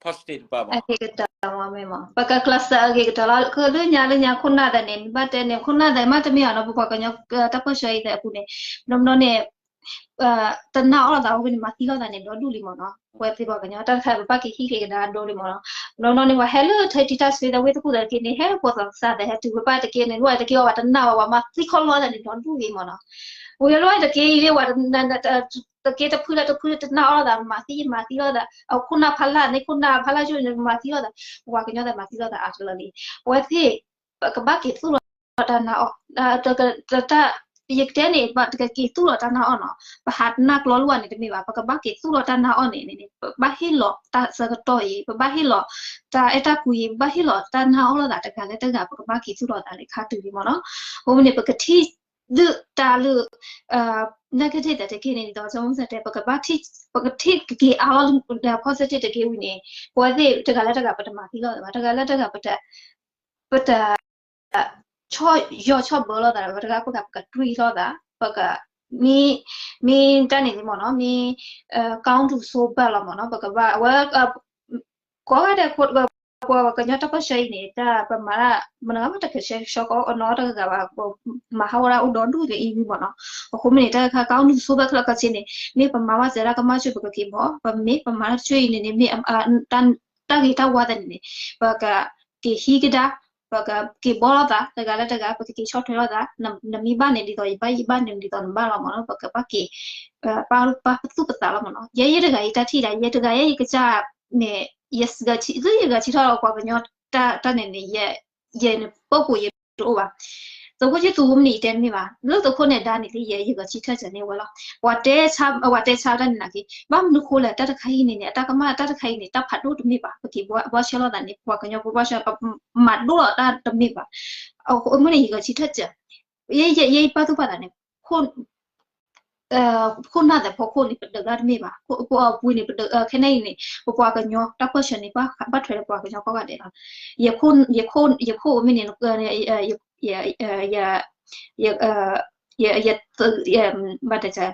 positive တပၤဘၣ် အဂ့ၤကတၢၢ်မ့ၢ်မး ပကကျဲးစၢးအဂ့ၤကတၢၢ်လီၤ လၢညါလၢညါခိၣ်နၢ်သ့ၣ်န့ၣ် နဘၣ်တဲန့ၣ် ခိၣ်နၢ်သ့ၣ်မ့တမ့ၢ်အီၤနီၤ ပပှၤကညီတၢ်ပၢၢ်ဆၢအံၤသ့ၣ်အပူၤန့ၣ် ဘျီဘျီန့ၣ် တနာ်အီၤလိာ်သးဝဲန့ၣ် မၤသံလိာ်သးန့ၣ် ဒီဒူၣ်လံမ့ၢ်နီၤ ဝဲသ့ၣ်ပှၤကညီ တၢ်တခါပဘၣ်က့ၤဟံးက့ၤကဒါအဒိလံမ့ၢ်နီၤ ဘျီဘျီန့ၣ် ပှၤဟဲလၢထံတၢ်ဆှ့သးဝဲသ့ၣ်ခိၣ်သးတက့ၢ်န့ၣ် ဟဲလၢဖိသးစးသးဟဲတုၤဝဲဘၣ်တက့ၢ်န့ၣ် လိၣ်ဝဲတက့ၢ်အီၤ ပှၤတနာ်ဝဲ ပှၤမၤသံခီၣ်လိာ်သးန့ၣ် ဒီဒူၣ်ဂ့ၤမ့ၢ်နီၤ ဝံၤလီၤဝဲတက့ၢ်အံၤလၢပှၤ တက့ၢ်တဖုလၢတဖုတနာ်အီၤလိာ်သး မၤသံမၤသံလိာ်သး အခိၣ်နၢ်ဖးလၢ်န့ၣ် ခိၣ်နၢ်ဖးလၢ်ယိၣ်န့ၣ် မၤသံလိာ်သး ပှၤကညီသ့ၣ်မၤသံလိာ်သးအါတလၢလံ အဝဲသ့ၣ် ပကဘၣ်က့ၤသူၣ်လီၤတၢ်နာ်အီၣ် တၢ် ယကတဲန့ၣ် ပကက့ၤသူၣ်လီၤတၢ်နာ်အီၣ်နီၤ ပဟးနၢ်ကျီလိာ်ဝဲန့ၣ်တမ့ၢ်ဘၣ် ပကဘၣ်က့ၤသူၣ်လီၤတၢ်နာ်အီၣ်န့ၣ်န့ၣ် ပဘၣ်ဟ့ၣ်လီၤတၢ်ဆၢကတီၢ်အံၤ ပဘၣ်ဟ့ၣ်လီၤ တၢ်အဲၣ်တၢ်ကွံ ပဘၣ်ဟ့ၣ်လီၤတၢ်နာ်အီၣ်လိာ်သးတဂၤလၢတဂၤ ပကဘၣ်က့ၤသူၣ်လီၤသးန့ၣ်ခါတုၤလံမ့ၢ်နီၤ အဃိန့ၣ် ပကထံၣ်ဒုးတၢ်လၢ negative သ့ၣ်တက့ၢ်န့ၣ် ဒ်သိးမုၢ်စၢ်တဲ ပကဘၣ်ထံၣ် ပကထံၣ်ကက့ၤအါလီၤ positive တက့ၢ်ဝံၤန့ၣ် ပဝဲသ့ၣ်တဂၤလၢတဂၤ ပတမၤသံလိာ်သးဘၣ် တဂၤလၢတဂၤ ပတ ပတ ဆီၣ်ယီၤဆီၣ်ဘၢလိာ်သး ပတဂၤပဂၤ ပကတွံၢ်လိာ်သး ပက မ့ၢ် မ့ၢ်တၢ်န့ၣ်လံမ့ၢ်နီၤ မ့ၢ် ကောင်းသူဆိုးဘက်လီၤမ့ၢ်နီၤ ပကဘၣ် အဝဲ ကိးဂၤဒဲး ပှၤကညီတၢ်ပၢၢ်ဆၢအံၤန့ၣ် တၢ်ပမၤတၢ် မနုၤမ့ၢ်တကဆှဲကဆှီကီးနီတဂၤဘၣ် ပမၤဟးဂီၤဒၣ်အိၣ်ဒီဒူၣ်အံၤဝံၤမ့ၢ်နီၤ အဃိမ့ၢ်န့ၣ် တၢ်ခါ ကောင်းသူဆိုးဘက် ခဲလၢာ်ခဲဆ့န့ၣ် မ့ၢ်ပမၤဘၣ်စဲးဒၣ်ကမၣ်ဆူၣ် ပကက့ၤဘီ ပမ့ၢ်ပမၤတၢ်တဆူၣ်အံၤန့ၣ်န့ၣ် မ့ၢ် တၢ်ဂ့ၤတၢ်ဝါသ့ၣ်န့ၣ်န့ၣ် ပကက့ၤဟံးကဒါ ပကက့ၤဘီလိာ်သး တဂၤလၢတဂၤ ပကက့ၤဆီၣ်ထွဲလိာ်သး နမ့ၢ်ဘၣ်န့ၣ်ဒ်သိးယဘၣ် ယဘၣ်န့ၣ်ဒ်သိးနဘၣ်လီၤမ့ၢ်နီၤ ပကဘၣ်က့ၤ ပာ်ပသူၣ်ပသးလီၤမ့ၢ်နီၤ ယဲယတဂၤအံၤတၢ်ထံၣ်ဒၣ် ယဲတဂၤယဲယကစၢ်န့ၣ် ယစံး ယဂဲၤဆံထီၣ်လီၤ ပှၤကညီတၢ်န့ၣ်န့ၣ် ယဲန့ၣ် ပုဂ္ဂိုလ် ယတအိၣ်ဘၣ် သုးခိၣ်ဆံသူမ့ၢ်န့ၣ် ယတဲမ့ၢ်ဘၣ် လၢသုးခိၣ်နဲၣ်ဒါန့ၣ်လံ ယဲယဂဲၤဆံထၢၣ်စၢၤန့ၢ်ဝဲလီၤ ပှၤတဲဆါ ပှၤတဲဆါတၢ်န့ၣ်နာ်က့ ဘၣ်မနုၤဃိလဲၣ် တၢ်တခါအံၤန့ၣ်န့ၣ် အတၢ်ကမၣ်တၢ်တခါအံၤန့ၣ် တၢ်ဖးဒိၣ်တမ့ၢ်ဘၣ် ပက့ၤဘှီဆၢလိာ်သးန့ၣ် ပှၤကညီဖိဘှီဆၢ ပမၤဒိၣ်လီၤတၢ်တမ့ၢ်ဘၣ် အဃိမ့ၢ်န့ၣ် ယဂဲၤဆံထၢၣ်စၢၤ ယဲယပာ်သူၣ်ပာ်သးန့ၣ် ခိၣ်နၢ်သ့ၣ်ဖီခိၣ်န့ၣ် ပဒုးတၢ်တမ့ၢ်ဘၣ် ပပှ့ၤန့ၣ် ပဒုး ခဲန့ၣ်အံၤန့ၣ် ပပှၤကညီတၢ်ပၢၢ်ဆၢန့ၣ် ဘၣ်ထွဲဒီးပှၤကညီကိးဂၤဒဲးလီၤ ယခိၣ် ယခိၣ်မ့ၢ်န့ၣ် ယ ယ ယ ဘၣ်တၢ်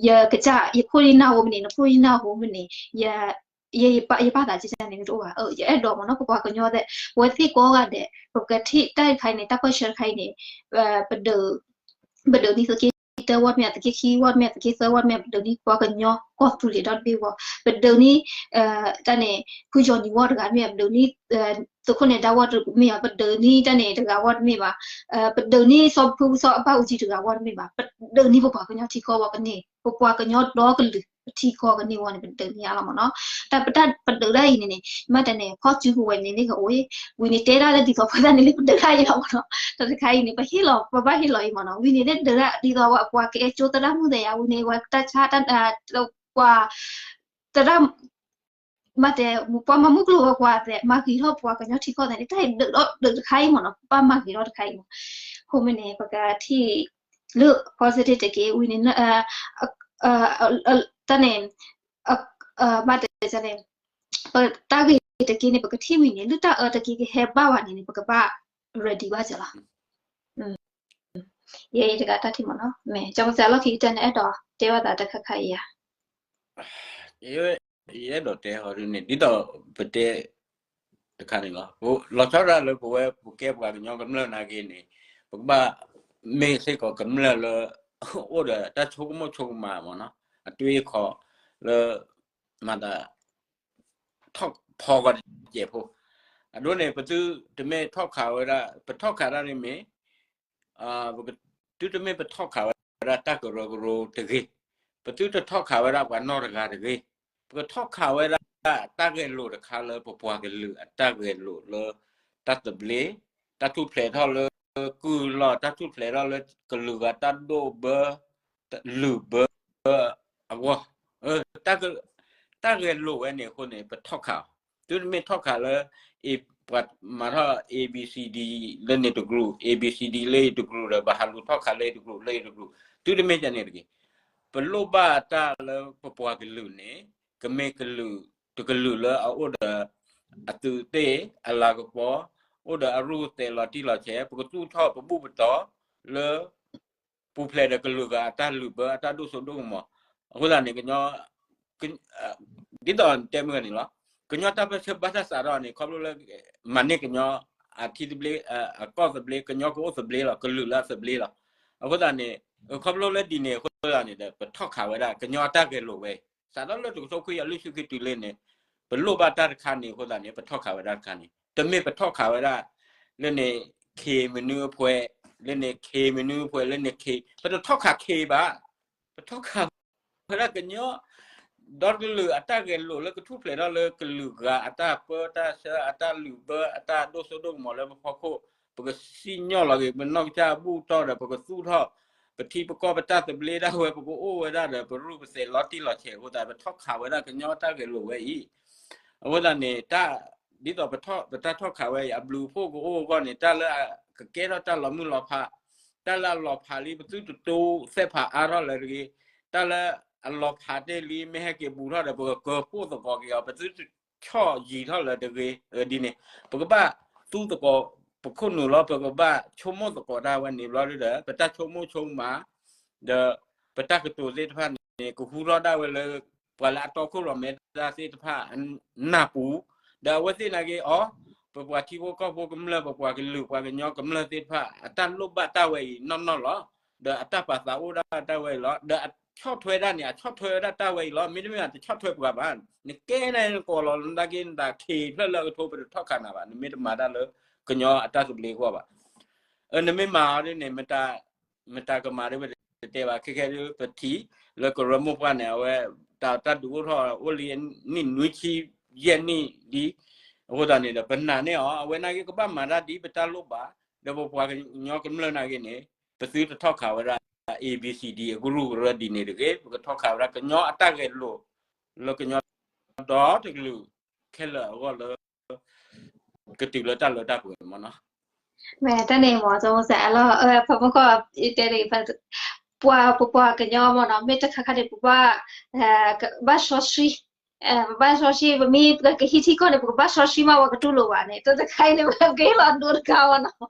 ယကစၢ် ယခိၣ်ယနၢ်ဟူမ့ၢ်န့ၣ် နခိၣ်ယနၢ်ဟူမ့ၢ်န့ၣ် ယ ယ ယပာ်သးကစၢ်န့ၣ်တအိၣ်ဘၣ်. ယအဲၣ်ဒိးမ့ၢ်နီၤ ပပှၤကညီသ့ၣ် ပဝဲသ့ၣ်ကိးဂၤဒဲး ပကထံၣ်တၢ်တခါအံၤန့ၣ် တၢ်ပၢၢ်ဆၢတခါအံၤန့ၣ် ပဒုး ပဒုးန့ၢ်သုးက့တၢဝီမ့ၢ် သုးက့ခံဝီမ့ၢ် သုးက့သၢဝီမ့ၢ် ပဒုးန့ၢ်ပှၤကညီကီၢ်သူလ့ၤဒီတဘ့ၣ်ဝီ ပဒုးန့ၢ် တၢ်န့ၣ် ဖုယီၤနံၤဝီတဂၤမ့ၢ် ပဒုးန့ၢ် သုးခိၣ်နဲၤဒါဝီတမ့ၢ်ဘၣ် ပဒုးန့ၢ်တၢ်န့ၣ်တဂၤဝီတမ့ၢ်ဘၣ် ပဒုးန့ၢ်စီၤဖုစီၤအဘၣ်အူကၠံတဂၤဝီတမ့ၢ်ဘၣ် ပဒုးန့ၢ်ပပှၤကညီထံကီၢ်ဝီကန့ၢ် ပပှၤကညီဒီကလုာ် ပထံကီၢ်ကန့ၢ်ဝီန့ၣ် ပဒုးန့ၢ်အါလီၤမ့ၢ်နီၤ. တၢ်ပတၢ်ပဒုးတၢ်အံၤန့ၣ်န့ၣ် မ့ၢ်တၢ်န့ၣ် ဖီၣ်စုကဝဲၤန့ၣ်န့ၣ်ကအိၣ် ဝံၤန့ၣ်တဲဒၣ်လၢဒ်သိးဖိသၣ်န့ၣ်လၢပဒုးတၢ်အံၤလီၤမ့ၢ်နီၤ. တၢ်တခါအံၤန့ၣ် ပဟ့ၣ်လီၤ ပဘၣ်ဟ့ၣ်လီၤအံၤမ့ၢ်နီၤ. ဝံၤန့ၣ်လၢဒုးတၢ်ဒ်သိးဝဲပှၤကအဲၣ်ကၠိသရၣ်မုၣ်သ့ၣ်ယါ ဝံၤန့ၣ် ဝဲတၢ်ဆါတၢ် ပှၤ သရၣ် မ့ၢ်တဲ ပှၤမၤမုၢ်ကျိၤဝဲၤကွာ်သ့ၣ် မၤဂ့ၤထီၣ်ပှၤကညီထံကီၢ်သ့ၣ်န့ၣ် တၢ်အံၤဒုးဒီးဒုးတခါအံၤမ့ၢ်နီၤ ပဘၣ်မၤဂ့ၤထီၣ်တခါအံၤမ့ၢ် အဃိမ့ၢ်န့ၣ် ပကထံၣ် လၢ positive တက့ၢ် ဝံၤန့ၣ် တၢ်န့ၣ် ဘၣ်တဲန့ၣ် ပတၢ်ဂ့ၤတက့ၢ်န့ၣ် ပကထံၣ်ဝံၤန့ၣ် လၢတၢ်အၢတက့ၢ်ကဟဲဘၣ်ဝဲန့ၣ်န့ၣ် ပကဘၣ် ready ဘၣ်စၢၤလီၤ. ယဲအံၤတဂၤတၢ်ထံၣ်မ့ၢ်နီၤ မ့ၢ် ကၠီမစဲးအလီၢ်ခံကတၢၢ်န့ၣ် အဲၣ်ဒိးတဲဘၣ်သးတခါခါအံၤဧါ ယအဲၣ်ဒိးတဲဟီဒ်န့ၣ် ဒ်သိးပတဲ တခါန့ၣ်လီၤ. လီၤဆီဒၣ်တၢ်လၢပဝဲပကဲပှၤကညီကမျၢၢ်နာ်က့န့ၣ် ပကဘၣ် မ့ၢ်စ့ၢ်ကီးကမျၢၢ်လၢ အိၣ်ဒီးတၢ်ဆိကမိၣ်ဆိကမးမ့ၢ်နီၤ အတွေးအခေါ်လၢ မၤသး ထီၣ်ဖီကီးတစဲးဖိ အဒိန့ၣ် ပသုတမ့ၢ်ထီၣ်ခးဝဲဒၣ် ပထီၣ်ခးတၢ်န့ၣ်မ့ၢ် သုတမ့ၢ်ပထီၣ်ခးဝဲဒၣ်တၢ်ကရၢကရိတဂ့ၤ, ပသုတထီၣ်ခးဝဲဒၣ်ပှၤနီတဂၤတဂ့ၤ, ပကထီၣ်ခးဝဲဒၣ်တၢ်ဂဲၤလိာ်တခါလၢပပှၤကလုာ်အတၢ်ဂဲၤလိာ်လၢ တၢ်သဘျ့, တၢ်ထူၣ်ဖျဲးထီၣ်လၢကုၢ်လီၢ်, တၢ်ထူၣ်ဖျဲးထီၣ်လၢကလုာ်ဂၤတၢ်ဒိၣ်ဘၢ လုာ်ဘၢအဂီၢ်, တၢ်ဂဲၤလိာ်ဝဲန့ၣ်အဃိန့ၣ် ပထီၣ်ခးအီၤ, သုတမ့ၢ်ထီၣ်ခးလၢ ပှၤမၤထီၣ် A B C D လၢန့ၣ်တ group, A B C D လၢအံၤတ group ဒီး ပဟးလူၤထီၣ်ခးလၢအံၤတ group လၢအံၤတ group, သုတမ့ၢ်ဒ်န့ၣ်တဂ့ၤ. ပလိၣ်ဘၣ်တၢ်လၢပပှၤကလုာ်န့ၣ် ကမ့ၢ်ကလုာ်တကလုာ်လၢအအိၣ်ဒီး အသုးသ့ၣ်အလၤကပီၤ, အိၣ်ဒီးအရူၢ်သဲးလီၤတံၢ်လီၤဆဲး, ပကသူၣ်ထီၣ်ပဘူၣ်ပတီၢ်လၢ ပူၤဖျဲးဒီးကလုာ်ဂၤအတၢ်လုာ်ဘၢအတၢ်ဒိၣ်စိဒိၣ်ကမီၤ, အဃိသတးန့ၣ် ကညီ ဒ်သိးတဲမုၢ်ဂၤန့ၣ်လီၤ. ကညီတၢ်ပၢၢ်ဆၢဘၣ်တၢ်စးထီၣ်န့ၣ် ခီဖျိလၢ မၤန့ၢ်ကညီ အထံသဘျ့ အကီၢ်သဘျ့ ကညီကအိၣ်သဘျ့လီၤ, ကလုာ်လၢအသဘျ့လီၤ. အဃိသတးန့ၣ် ခီဖျိလၢဒ်န့ၣ်အဃိသတးန့ၣ်ဒီး ပထီၣ်ခးဝဲဒၣ် ကညီအတၢ်ဂဲၤလိာ်ဝဲအံၤ စးထီၣ်လၢတကထိခွံကယၤလွံၢ်ဆံခံတုၤလၢန့ၣ် ပလိၣ်ဘၣ်တၢ်တခါန့ၣ်အဃိသတးန့ၣ် ပထီၣ်ခးဝဲဒၣ်တခါန့ၣ် တမ့ၢ်ပထီၣ်ခးဝဲဒၣ် လၢန့ၣ် ခ့မနုၤအဖှဲး, လၢန့ၣ် ခ့မနုၤအဖှဲး, လၢန့ၣ် ခ့, ပတထီၣ်ခးခ့ဘၣ်, ပထီၣ်ခးဝဲဒၣ်ကညီ ဒီတကလုာ်အတၢ်ဂဲၤလိာ်လၢကထူၣ်ဖျဲးထီၣ်လၢကလုာ်ဂၤအတၢ်ပၢတၢ်ဆှၢ အတၢ်လုာ်ဘၢ အတၢ်ဒိၣ်စိဒိၣ်ကမီၤလၢပဖီခိၣ်, ပကစံၣ်ညီၣ်လီၤက့ၤ ပနီၢ်ကစၢ်အဘူၣ်တီၢ်ဒီး ပကသူၣ်ထီၣ် ပထံပကီၢ်ပတၢ်သဘျ့ဒၣ်ဝဲ ပကအိၣ်ဝဲဒၣ်ဒီး ပရူၢ်ပသဲးလီၤတံၢ်လီၤဆဲးအဃိသတး ပထီၣ်ခးဝဲဒၣ်ကညီတၢ်ဂဲၤလိာ်ဝဲအံၤ အဃိသတးန့ၣ် တၢ် ဒ်သိးပထီၣ် ပတၢ်ထီၣ်ခးဝဲအံၤ အဘျုးအဖှိၣ်ကအိၣ်အဂီၢ်န့ၣ် တၢ်လၢကကဲထီၣ်တၢ်လီၤမုၢ်လီၤဖး, တၢ်လၢအလီၤဖးလံ ပသုတတိသဲးဖးအါထီၣ်လၢၤတဂ့ၤ, တၢ်လၢအလီၤဖးတ့ၢ်လံ မ့ၢ်ဟဲက့ၤဘူးထီၣ်ဒီး ပကကၢၤဖှိၣ်သကိးက့ၤအီၤ ပသုတဆီၣ်ယံၤထီၣ်လၢၤတဂ့ၤ, ဒ်န့ၣ် ပကဘၣ်သူသကိး ပခိၣ်နူာ်လီၤ ပကဘၣ်ဆိကမိၣ်သကိးတၢ်ဝဲန့ၣ်ဘျီဒီး ပတၢ်ဆိကမိၣ်ဆိကမး ဒီးပတၢ်ကတိၤသ့ၣ်တဖၣ်န့ၣ် ကဟူထီၣ်ဒၣ်ဝဲလၢ ပှၤလၢအတီခိၣ်ရိၣ်မဲတၢ်သ့ၣ်တဖၣ် နၢ်ပူၤ, ဒီးအဝဲသ့ၣ်နာ်က့ၤအီၤ ပပှၤထံဖိကီၢ်ဖိကမျၢၢ် ပပှၤကလုာ်ပှၤကညီကမျၢၢ်သ့ၣ်တဖၣ် အတၢ်လိၣ်ဘၣ်တၢ်ဝဲအံၤနီၢ်နီၢ်လီၤ. ဒီးအတၢ်ပာ်သးအိၣ်ဒၣ်တၢ်ဝဲအံၤလီၤ. ဒီးအဆီၣ်ထွဲဒၣ်န့ၣ် အဆီၣ်ထွဲဝဲဒၣ်တၢ်ဝဲအံၤလီၤ. မ့တမ့ၢ်အတဆီၣ်ထွဲပှၤဘၣ်. နကဲန့ၣ်နကိးလီၤနသးက့ၤ နသးထံးဖျၢၣ်လၢအကထိ ပတထီၣ်ခးနၤဘၣ်. နမ့ၢ်တမၤတၢ်လၢကညီအတၢ်သဘျ့အဂီၢ်ဘၣ်. နမ့ၢ်မၤအီၤဒ်န့ၣ် မတၤကမၤဒ်ပတဲဘၣ် ခဲခဲဒ်ပထံၣ်လၢကရၢမိၢ်ပှၢ်န့ၣ် အဝဲ တၢ်ဒုးအိၣ်ထီၣ်အိၣ်လံနံၣ်နွံဆံယဲၢ်နံၣ်လံ. အဃိသတးန့ၣ်ဒီး ပနာ်န့ၢ်အီၤ အဝဲနာ်က့ၤကဘၣ်မၤတၢ်ဒ်ပတၢ်လိၣ်ဘၣ်, ဒီးပပှၤကညီကမျၢၢ်နာ်က့ၤန့ၣ် ပသုတထီၣ်ခးဝဲဒၣ် A B C D အကရူၢ်ကရၢဒ်န့ၣ်တဂ့ၤ, ပကထီၣ်ခးဝဲဒၣ်ကညီအတၢ်ဂဲၤလိာ် လၢကညီဒီတကလုာ်ခဲလၢာ်အဂီၢ်လၢ ကတုၤလၢတၢ်လၢတၢ်ပှဲၤမ့ၢ်နီၤ. မ့ၢ်တၢ်န့ၣ်မ့ၢ် ကၠီမုၢ်စဲးအလီၢ် ဖဲမုၢ်ကီၢ် ယတဲန့ၣ် ပှၤ ပပှၤကညီမ့ၢ်နီၤ မ့ၢ်တခါခါန့ၣ် ပဘၣ် ဘၣ်စီဆှံ ပဘၣ်စီဆှံ ပမ့ၢ်ပကဟံးထံကီၢ်န့ၣ် ပကဘၣ်စီဆှံမး ပှၤကတူၢ်လိာ်ဘၣ်န့ၣ် တၢ်တခါအံၤန့ၣ် ပကဟ့ၣ်လီၤဒိတခါအီၤနီၤ.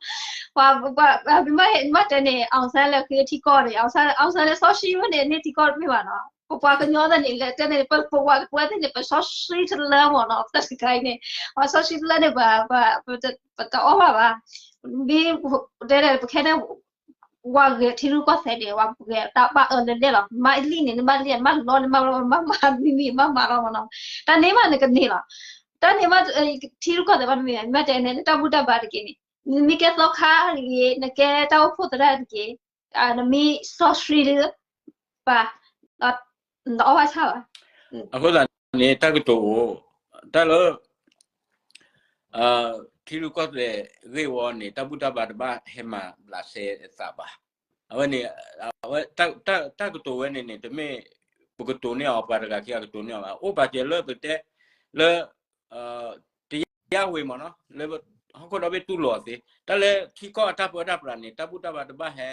ပှၤ မ့ၢ်တဲန့ၣ် အောင်ဆန်း လဲၤဃ့ထံကီၢ်န့ၣ် အောင်ဆန်း အောင်ဆန်း လဲၤစီဆှံဝဲန့ၣ် န့ၢ်ထံကီၢ်တမ့ၢ်ဘၣ်နီၤ. ပပှၤကညီသ့ၣ်န့ၣ် လဲၤတဲန့ၣ် ပပှၤကပှဲသ့ၣ်န့ၣ် ပစီဆှံတလၢမ့ၢ်နီၤ. တၢ်တခါအံၤန့ၣ် ပှၤစီဆှံတလၢန့ၣ် ပ ပတအီၣ်ဘၣ်ဘၣ်. မ့ၢ်တဲပခဲန့ၣ် ဝဲဂဲၤထံရူၢ်ကီၢ်သဲးန့ၣ် ဝဲဂဲၤတၢ်ဘၣ်အၢလၢလဲၣ်လီၤ. မၤလံၣ်န့ၣ် နဘၣ်လံၣ် မၤလီန့ၣ် မၤလီ မၤမၤလီမ့ၢ်နီၤ. တၢ်န့ၣ်မးနကန့ၢ်လီၤ. တၢ်န့ၣ်မး ထံရူၢ်ကီၢ်သဲးဘၣ်တမ့ၢ် မ့ၢ်တဲန့ၣ် နတၢ်ဘူၣ်တၢ်ဘါတက့ၢ်န့ၣ် နမ့ၢ်ကဲသီခါတက့ၢ် နကဲတၢ်အိၣ်ဖှိၣ်သရၣ်တက့ၢ် နမ့ၢ်စီဆှံဒီး ပှၤ နအီၣ်ဘၣ်ဆၣ်ဘၣ်. အဃိသတးန့ၣ် တၢ်ကတိၤအိၣ် တၢ်လၢ ထံရူၢ်ကီၢ်သဲးဂ့ၢ်ဝီန့ၣ် တၢ်ဘူၣ်တၢ်ဘါတဘၣ်ဟဲမၤဘျးစဲသးဘၣ်. အဝဲန့ၣ် တၢ်ကတိၤဝဲန့ၣ်န့ၣ် တမ့ၢ် ပကတိၤန့ၢ်အီၤ ပှၤတဂၤခံဂၤကတိၤန့ၢ်အီၤဘၣ်. အိၣ်ပာ်စၢၤလၢပတဲ လၢ တရားဝင်မ့ၢ်နီၤ လၢဟီၣ်ခိၣ်ဒီဘ့ၣ်တူၢ်လိာ်အီၤသ့ တၢ်လၢထံကီၢ်အတၢ်ပၢတၢ်ပြးန့ၣ် တၢ်ဘူၣ်တၢ်ဘါတဘၣ်ဟဲ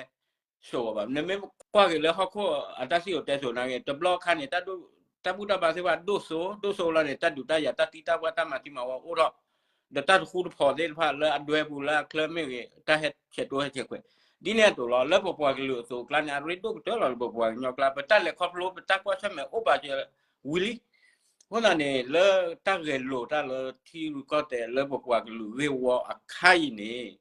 ဆိးအီၤဘၣ်. နမ့ၢ်ကွၢ်က့ၤလၢဟီၣ်ခိၣ်အတၢ်စံၣ်စိၤတဲစိၤနာ်က့ တဘျီခါန့ၣ် တၢ်ဘူၣ်တၢ်ဘါသ့ၣ်တဖၣ်ဒိၣ်စိ ဒိၣ်စိလီၤန့ၣ် တၢ်ဒုးတၢ်ယၤ တၢ်သံတၢ်ပှၢ် တၢ်မၤသံမၤဝီအိၣ်ထီၣ် ဒီးတၢ်တဃူတဖိးသ့ၣ်တဖၣ်လၢအဒွဲပူၤလၢအချၢမ့ၢ်ဂ့ၤ တၢ်ဟဲဆဲးကျိးဟဲဆဲးကွဲး ဒ်န့ၣ်အသိးလီၤ. လၢပပှၤကလုာ်အသိးအကျါန့ၣ် အရ့ဒိၣ်ကတၢၢ်လီၤ. လၢပပှၤကညီအကျါ ပတၢ်လဲၤခီဖျိ ပတၢ်ကွၢ်ဆၢၣ်မဲာ်အိၣ်ပာ်စၢၤဝံၤလံ. အဃိသတးန့ၣ် လၢတၢ်ဂဲၤလိာ်တၢ်လၢထံရူၢ်ကီၢ်သဲးလၢပပှၤကလုာ်ဂ့ၢ်ဝီအခါအံၤန့ၣ်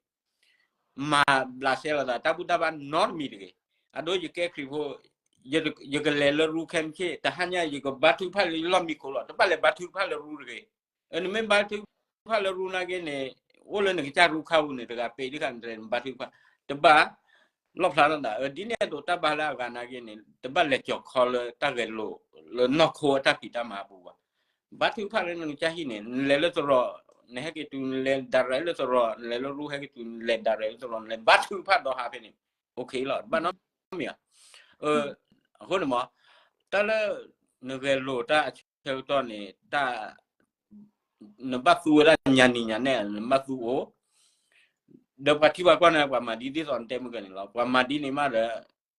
မၤဘျးစဲလိာ်သး တၢ်ဘူၣ်တၢ်ဘါနီတမံၤတဂ့ၤ. အဒိ ယကဲခရံာ်ဖိ ယကလဲၤလၢရူခဲမုၢ်ဆ့ၣ် တဟါညါ ယကဘါထုကဖၣ်လၢယလီၢ်မံခိၣ်လီၤ. တဘၣ်လဲၤဘါထုကဖၣ်လၢရူတဂ့ၤ. နမ့ၢ်ဘါထုကဖၣ်လၢရူနာ်က့န့ၣ် အိၣ်လၢနကစၢ်ရူခါပူၤန့ၣ် တဂၤပ့ၤဒ်ခါန့ၣ် နဘါထုကဖၣ် တဘၣ် လီၣ်ဖျါထီၣ်သး ဒ်န့ၣ်အသိးတၢ်ဘါလၢအဂၤနာ်က့န့ၣ် တဘၣ်လဲၤကၠီၤခီလၢတၢ်ဂဲၤလိာ် လၢနီၢ်ခိအတၢ်ဖံးတၢ်မၤအပူၤဘၣ်. ဘါထုကဖၣ်လၢနကစၢ်ဟံၣ်န့ၣ် နလဲၤလၢသရိာ် နဟဲက့ၤတုၤ နလဲၤ direct လၢသရိာ် နလဲၤလၢရူဟဲက့ၤတုၤ နလဲၤ direct လၢသရိာ် နလဲၤဘါထုကဖၣ်ဒီးဟးဖဲန့ၣ် okay လီၤ. တဘၣ်နီတမံၤဧါ. အဃိန့ၣ်မ့ၢ် တၢ်လၢ နဂဲၤလိာ်တၢ်အဆၢကတီၢ်န့ၣ် တၢ် နဘၣ်သူဝဲဒၣ်ညါနံၤညါနဲၣ် နဘၣ်သူအိၣ် ဒီးပှၤထံပှၤကီၢ်န့ၣ် ပှၤမၤဒ်ဒ်သိးနတဲမုၢ်ကန့ၣ်လီၤ. ပှၤမၤဒ်န့ၣ်မးဒီး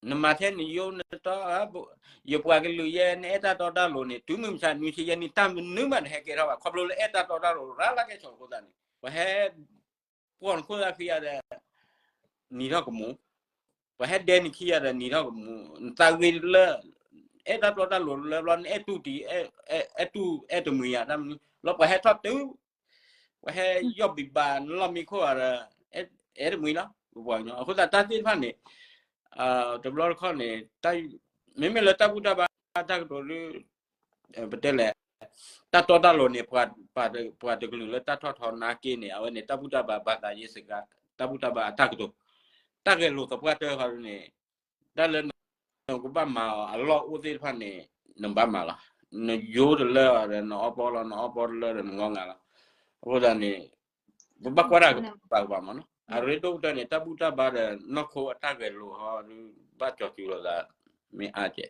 နမၤထဲနယိနတီ ယပှၤကလုာ်ယဲ နအဲၣ်တၢ်တီတၢ်လိၤန့ၣ် တုၤမုၢ်မဆါ နွံဆံယဲၢ်နံၣ် တၢ်မနုၤမးတဟဲကဲထီၣ်ဘၣ် ခီဖျိလၢအဲၣ်တၢ်တီတၢ်လိၤ ရၤလၢကဲဆိးအဃိသတးန့ၣ် ပှၤဟဲ ပှီၢ်နခိၣ်သၣ်ခံဂၤဒီး နံၤထီၣ်ကမူၣ်, ပှၤဟဲဒဲနခံဂၤဒီးနံၤထီၣ်ကမူၣ်, နသးဂ့ၤလၢ အဲၣ်တၢ်တီတၢ်လိၤလၢဘျီ နအဲၣ်တူၢ်တံၢ် အဲၣ်တူၢ်အဲၣ်တမှံၤယၤတၢ်မနုၤ လီၤပှၤဟဲထီၣ်တုၤ ပှၤဟဲယီၢ်ဘံၣ်ဘၣ် နလီၢ်မံခိၣ်ဂၤဒီး အဲၣ်တမှံၤလီၤ ပပှၤကညီ အဃိသတးတၢ်သ့ၣ်တဖၣ်န့ၣ် တဘျီတခီၣ်န့ၣ် မ့မ့ၢ်လၢတၢ်ဘူၣ်တၢ်ဘါတၢ်ကတိၤဒ် ပတဲလဲၣ် တၢ်တီတၢ်လိၤန့ၣ် ပှၤတကလုာ်လၢတၢ်ထီၣ်ထီနာ်က့န့ၣ် အဝဲန့ၣ် တၢ်ဘူၣ်တၢ်ဘါ ဘၣ်သးယ့စကါ တၢ်ဘူၣ်တၢ်ဘါအတၢ်ကတိၤ တၢ်ဂဲၤလိာ်သပှၢ်တၢၢ်ဃီန့ၣ် တၢ်လၢနကဘၣ်မၤအီၤအလီၢ်အိၣ်သ့ၣ်တဖၣ်န့ၣ် နဘၣ်မၤလီၤ. နယိတလၢဒီးနအီပီလီၤ နအီပီတလၢဒီးနငီငါလီၤ. အဃိသတးန့ၣ် ပဘၣ်ကွၢ်တၢ်ကပၤကပၤမးနီၤ အရ့ဒိၣ်ကတၢၢ်န့ၣ် တၢ်ဘူၣ်တၢ်ဘါဒီးနီၢ်ခိအတၢ်ဂဲၤလိာ်ဟီ ဘၣ်ကၠီၤစုလိာ်သး မ့ၢ်အါကဲး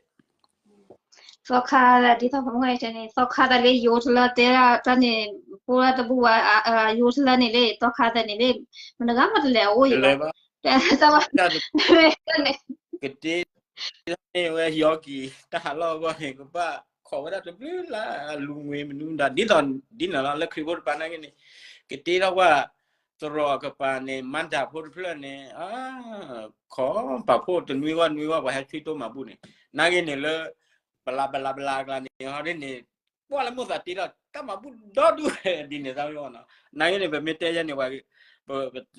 သီခါဒ်သိးပမ့ၢ်တဲန့ၣ် သီခါသးလၢယိတလၢတဲဒၣ်တၢ်န့ၣ် ဖိလၢတဘူၣ်ဝဲ ယိတလၢန့ၣ်လၢ သီခါသးန့ၣ်လၢ မတၤဂၤမးတလဲၤအအိၣ်ယံၤဘၣ် တလဲၤဘၣ် တၢ်တ ကတ့ န့ၣ်ဝဲယီၤကံၤ တၢ်ဟးလီၢ်အဂီၢ်န့ၣ် ကဘၣ်ခိးဝဲဒၣ်တဘျုးလၢအလူၤငွေမနုၤမတၤ ဒ်သိးဒ်န့ၣ်လီၤ လၢခရံာ်ဖိတပၤနာ်က့န့ၣ် ကတ့ထီၣ်ကွၢ် သရိာ်ကပၤန့ၣ် မၤတၢ်ဖိတဖျၢၣ်န့ၣ် ခိးပာ်ဖှိၣ်တနွံဂီၢ်နွံဂီၢ် ပှၤဟဲဆွံတိၢ်မၤဘူၣ်န့ၣ် နာ်က့န့ၣ်လၢ ပလးပလးပလးအကျါန့ၣ် ဟီဒ်န့ၣ် ကွၢ်လၢမိၣ်သးတ့ထီၣ် တၢ်မၤဘူၣ်ဒီဒူၣ်ဒ်န့ၣ်သးဝဲနီၤ နာ်က့န့ၣ် ပမ့ၢ်တဲယဲန့ၣ် ပ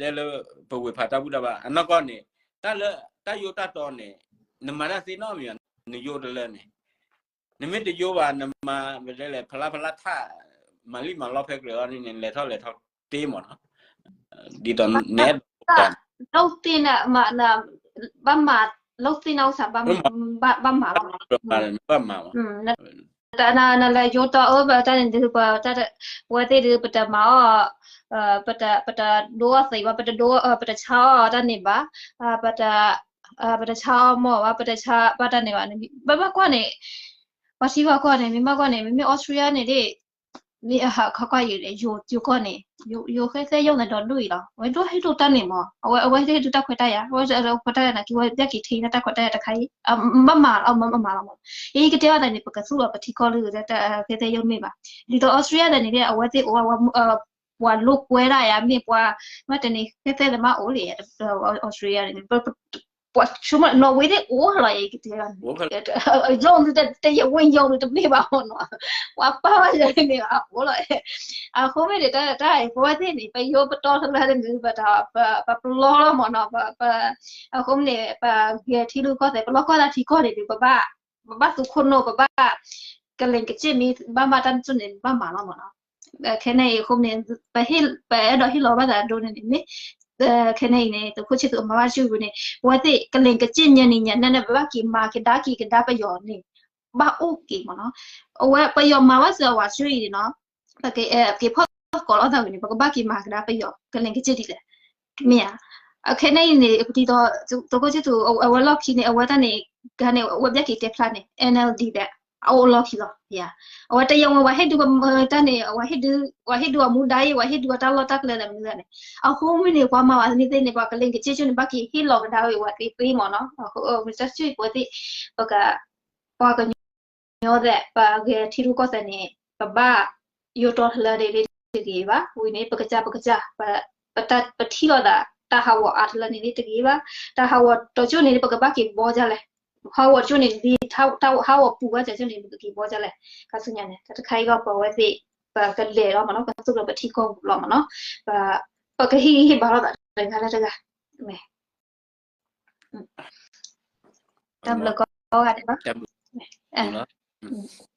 တဲလၢ ပဝ့ၤဖးတၢ်ဘူၣ်တၢ်ဘါ အနီၢ်ကီၢ်န့ၣ် တၢ်လၢ တၢ်ယိတၢ်တီန့ၣ် နမၤတၢ်သ့နီတမံၤဘၣ် နယိတလၢန့ၣ် နမ့ၢ်တယိဘၣ် နမၤ ပတဲလဲၣ် ဖလါဖလါထၣ် မၤလံၣ်မၤလီဖဲကြၢးအီၤန့ၣ် လဲၤထီၣ်လဲၤထီၣ်တ့မးနီၤ ဒ်သိးနအဲၣ်ဒိး လုပ်သင့် ဘၣ်မၤ လုပ်သင့် ဥစ္စာ ဘၣ်မၤလီၤ ဘၣ်မၤ နလဲၤယိတီအၢ ပတၢ်န့ၣ်ဒုး ပတၢ် ပဝဲသ့ၣ်ဒုး ပတမၤအီၣ် ပတဒိအီၣ်သံးဘၣ် ပတဒိ ပတဆါအီၣ်တၢ်န့ၣ်ဘၣ် ပတ ပတဆါအီၣ်မီၢ်ဘၣ် ပတဆါဘၣ်တၢ်န့ၣ်ဘၣ် ဘၣ်ဘၣ်ကွၢ်န့ၣ် ပှၤထံပှၤကီၢ်န့ၣ် မ့ၢ်ဘၣ်ကွၢ်န့ၣ် မ့မ့ၢ် Australia န့ၣ်ဒ် မ့ၢ်ဟးခီကွၢ်ယိၤ ယိၤကီၢ်န့ၣ် ယိၤဃဲသဲယိၤန့ၣ်ဒီးဒိၣ်အံၤလီၤ. အဝဲဒိၣ်ဟ့ၣ်ဒိၣ်တၢ်န့ၣ်မး အဝဲ အဝဲဟ့ၣ်ဒိၣ်တၢ်ခွဲးတၢ်ယာ် အဝဲတၢ်ခွဲးတၢ်ယာ်နာ်က့ ဝဲဘၣ်က့ၤထံၣ်န့ၢ်တၢ်ခွဲးတၢ်ယာ်တခါအံၤ ဘၣ်မၤအီၤ မၤမၤလီၤမး. အံၤကတဲဘၣ်သးန့ၣ် ပကသူၣ်လီၤပထံကီၢ်လၢ ဃဲသဲယိၤမ့ၢ်ဘၣ်. ဒ်သိး Australia သးန့ၣ် အဝဲသ့ၣ်အိၣ်ဝဲ ပှၤလိာ်ကွဲဒၣ်ယၤမ့ၢ်ပှၤ မ့တမ့ၢ်န့ၣ် ဃဲသဲသးမ့ၢ်အိၣ်လံ Australia န့ၣ် ပှၤဆိကမိၣ် Norway သ့ၣ်အိၣ်လီၤ ယကတဲဘၣ်န့ၣ် ယိၤဒုးတ တရားဝင် ယိၤဒုးတမ့ၢ်ဘၣ်မးနီၤ ပှၤပာ်ဘၣ်ယၤန့ၣ်မ့ၢ်အိၣ်လီၤ. အဃိမ့ၢ်န့ၣ် တၢ်တၢ်အံၤ ပဝဲသ့ၣ်န့ၣ် ပယိၤပတီၢ်တလၢတမုာ် ပတၢ် ပပလီလီၤမးနီၤ ပ အဃိမ့ၢ်န့ၣ် ပဂဲၤထံရူၢ်ကီၢ်သဲး ပလီၢ်ကီၢ်သးထံကီၢ်န့ၣ်ဒီး ပဘၣ် ပဘၣ်သူခိၣ်နူာ် ပဘၣ် ကလ့ၤကစ့ၣ်မ့ၢ်ဘၣ်မၤတၢ်န့ၣ် ပဘၣ်မၤလီၤမးနီၤ. ခဲန့ၣ်အံၤအဃိမ့ၢ်န့ၣ် ပဟ့ၣ် ပအဲၣ်ဒိးဟ့ၣ်လီၤဘၣ်သးဒိန့ၣ်န့ၣ် မ့ၢ် ခဲန့ၣ်အံၤန့ၣ် သုးခိၣ်ဆံသူးအမၤဘၣ်ဆူၣ်ပူၤန့ၣ် ပဝဲသ့ၣ် ကလ့ၤကစ့ၣ်ညါနံၤညါနံၤန့ၣ် ပဘၣ်က့ၤမၤကဒါက့ၤကဒါပယီၤန့ၣ် ဘၣ်အိၣ်က့ၤမးနီၤ. အဝဲပယီၤမၤဘၣ်စၢၤအဝဲဆူၣ်အံၤန့ၣ်နီၤ ပက့ၤဖီၣ်သကိးလိာ်သးဝံၤန့ၣ် ပကဘၣ်က့ၤမၤကဒါပယီၤ ကလ့ၤကစ့ၣ်ဒ်လဲၣ် မ့ၢ်ဧါ. ခဲန့ၣ်အံၤန့ၣ် ပတံၤသကိးဆံသူး အဝဲလီၢ်ခံန့ၣ် အဝဲတၢ်န့ၣ် ကန့ၣ် အဝဲဘၣ်က့ၤတဲဖျါန့ၣ် NLD ဒီး အအိၣ်လီၢ်ခံလီၤ. အဝဲတရားဝင် ပှၤဟ့ၣ်ဒုးတၢ်န့ၣ် ပှၤဟ့ၣ်ဒုးအမူဒါအံၤ ပှၤဟ့ၣ်ဒုးအတၢ်လီၢ်တၢ်ကျဲဒီးမနုၤလဲၣ်န့ၣ် အဃိမ့ၢ်န့ၣ် ပှၤမၤဝဲသ့ၣ်န့ၣ် ပှၤကလ့ၤကစ့ၣ်ကၠိန့ၣ် ဘၣ်က့ၤဟ့ၣ်လီၤကဒါဝဲဝဲသ့ၣ်သ့မးနီၤ. မ့ၢ်တၢ်ဆူၣ်ပဝဲသ့ၣ် ပက ပှၤကညီသ့ၣ် ပဂဲၤထံရူၢ်ကီၢ်သဲးန့ၣ် ပဘၣ်ယိၤတီတလၢန့ၣ်တဂ့ၤဘၣ်. ဝံၤန့ၣ် ပကစၢ်ပကစၢ် ပထံၣ်လိာ်သး တၢ်ဟးဂီၤအါတလၢန့ၣ်တဂ့ၤဘၣ်. တၢ်ဟးဂီၤတကၠိန့ၣ် ပကဘၣ်က့ၤဘီဒ်လဲၣ်. ဟးဂီၤတကၠိန့ၣ် လံ တၢ်ဟးဂီၤပူၤဘၣ်ကၠိန့ၣ် ပကက့ၤဘီဒ်လဲၣ်. ခါဆူညါန့ၣ် တၢ်တခါအံၤလီၤ ပဝဲသ့ၣ် ပကလဲၤလီၤမးနီၤ ပသူၣ်လီၤပထံကီၢ်ပူၤလီၤမးနီၤ ပ ပကဟ့ၣ်ဂံၢ်ဟ့ၣ်ဘါလိာ်သးတဂၤလၢတဂၤ တၢ်ဘျုးကိးဂၤဒဲးလီၤ.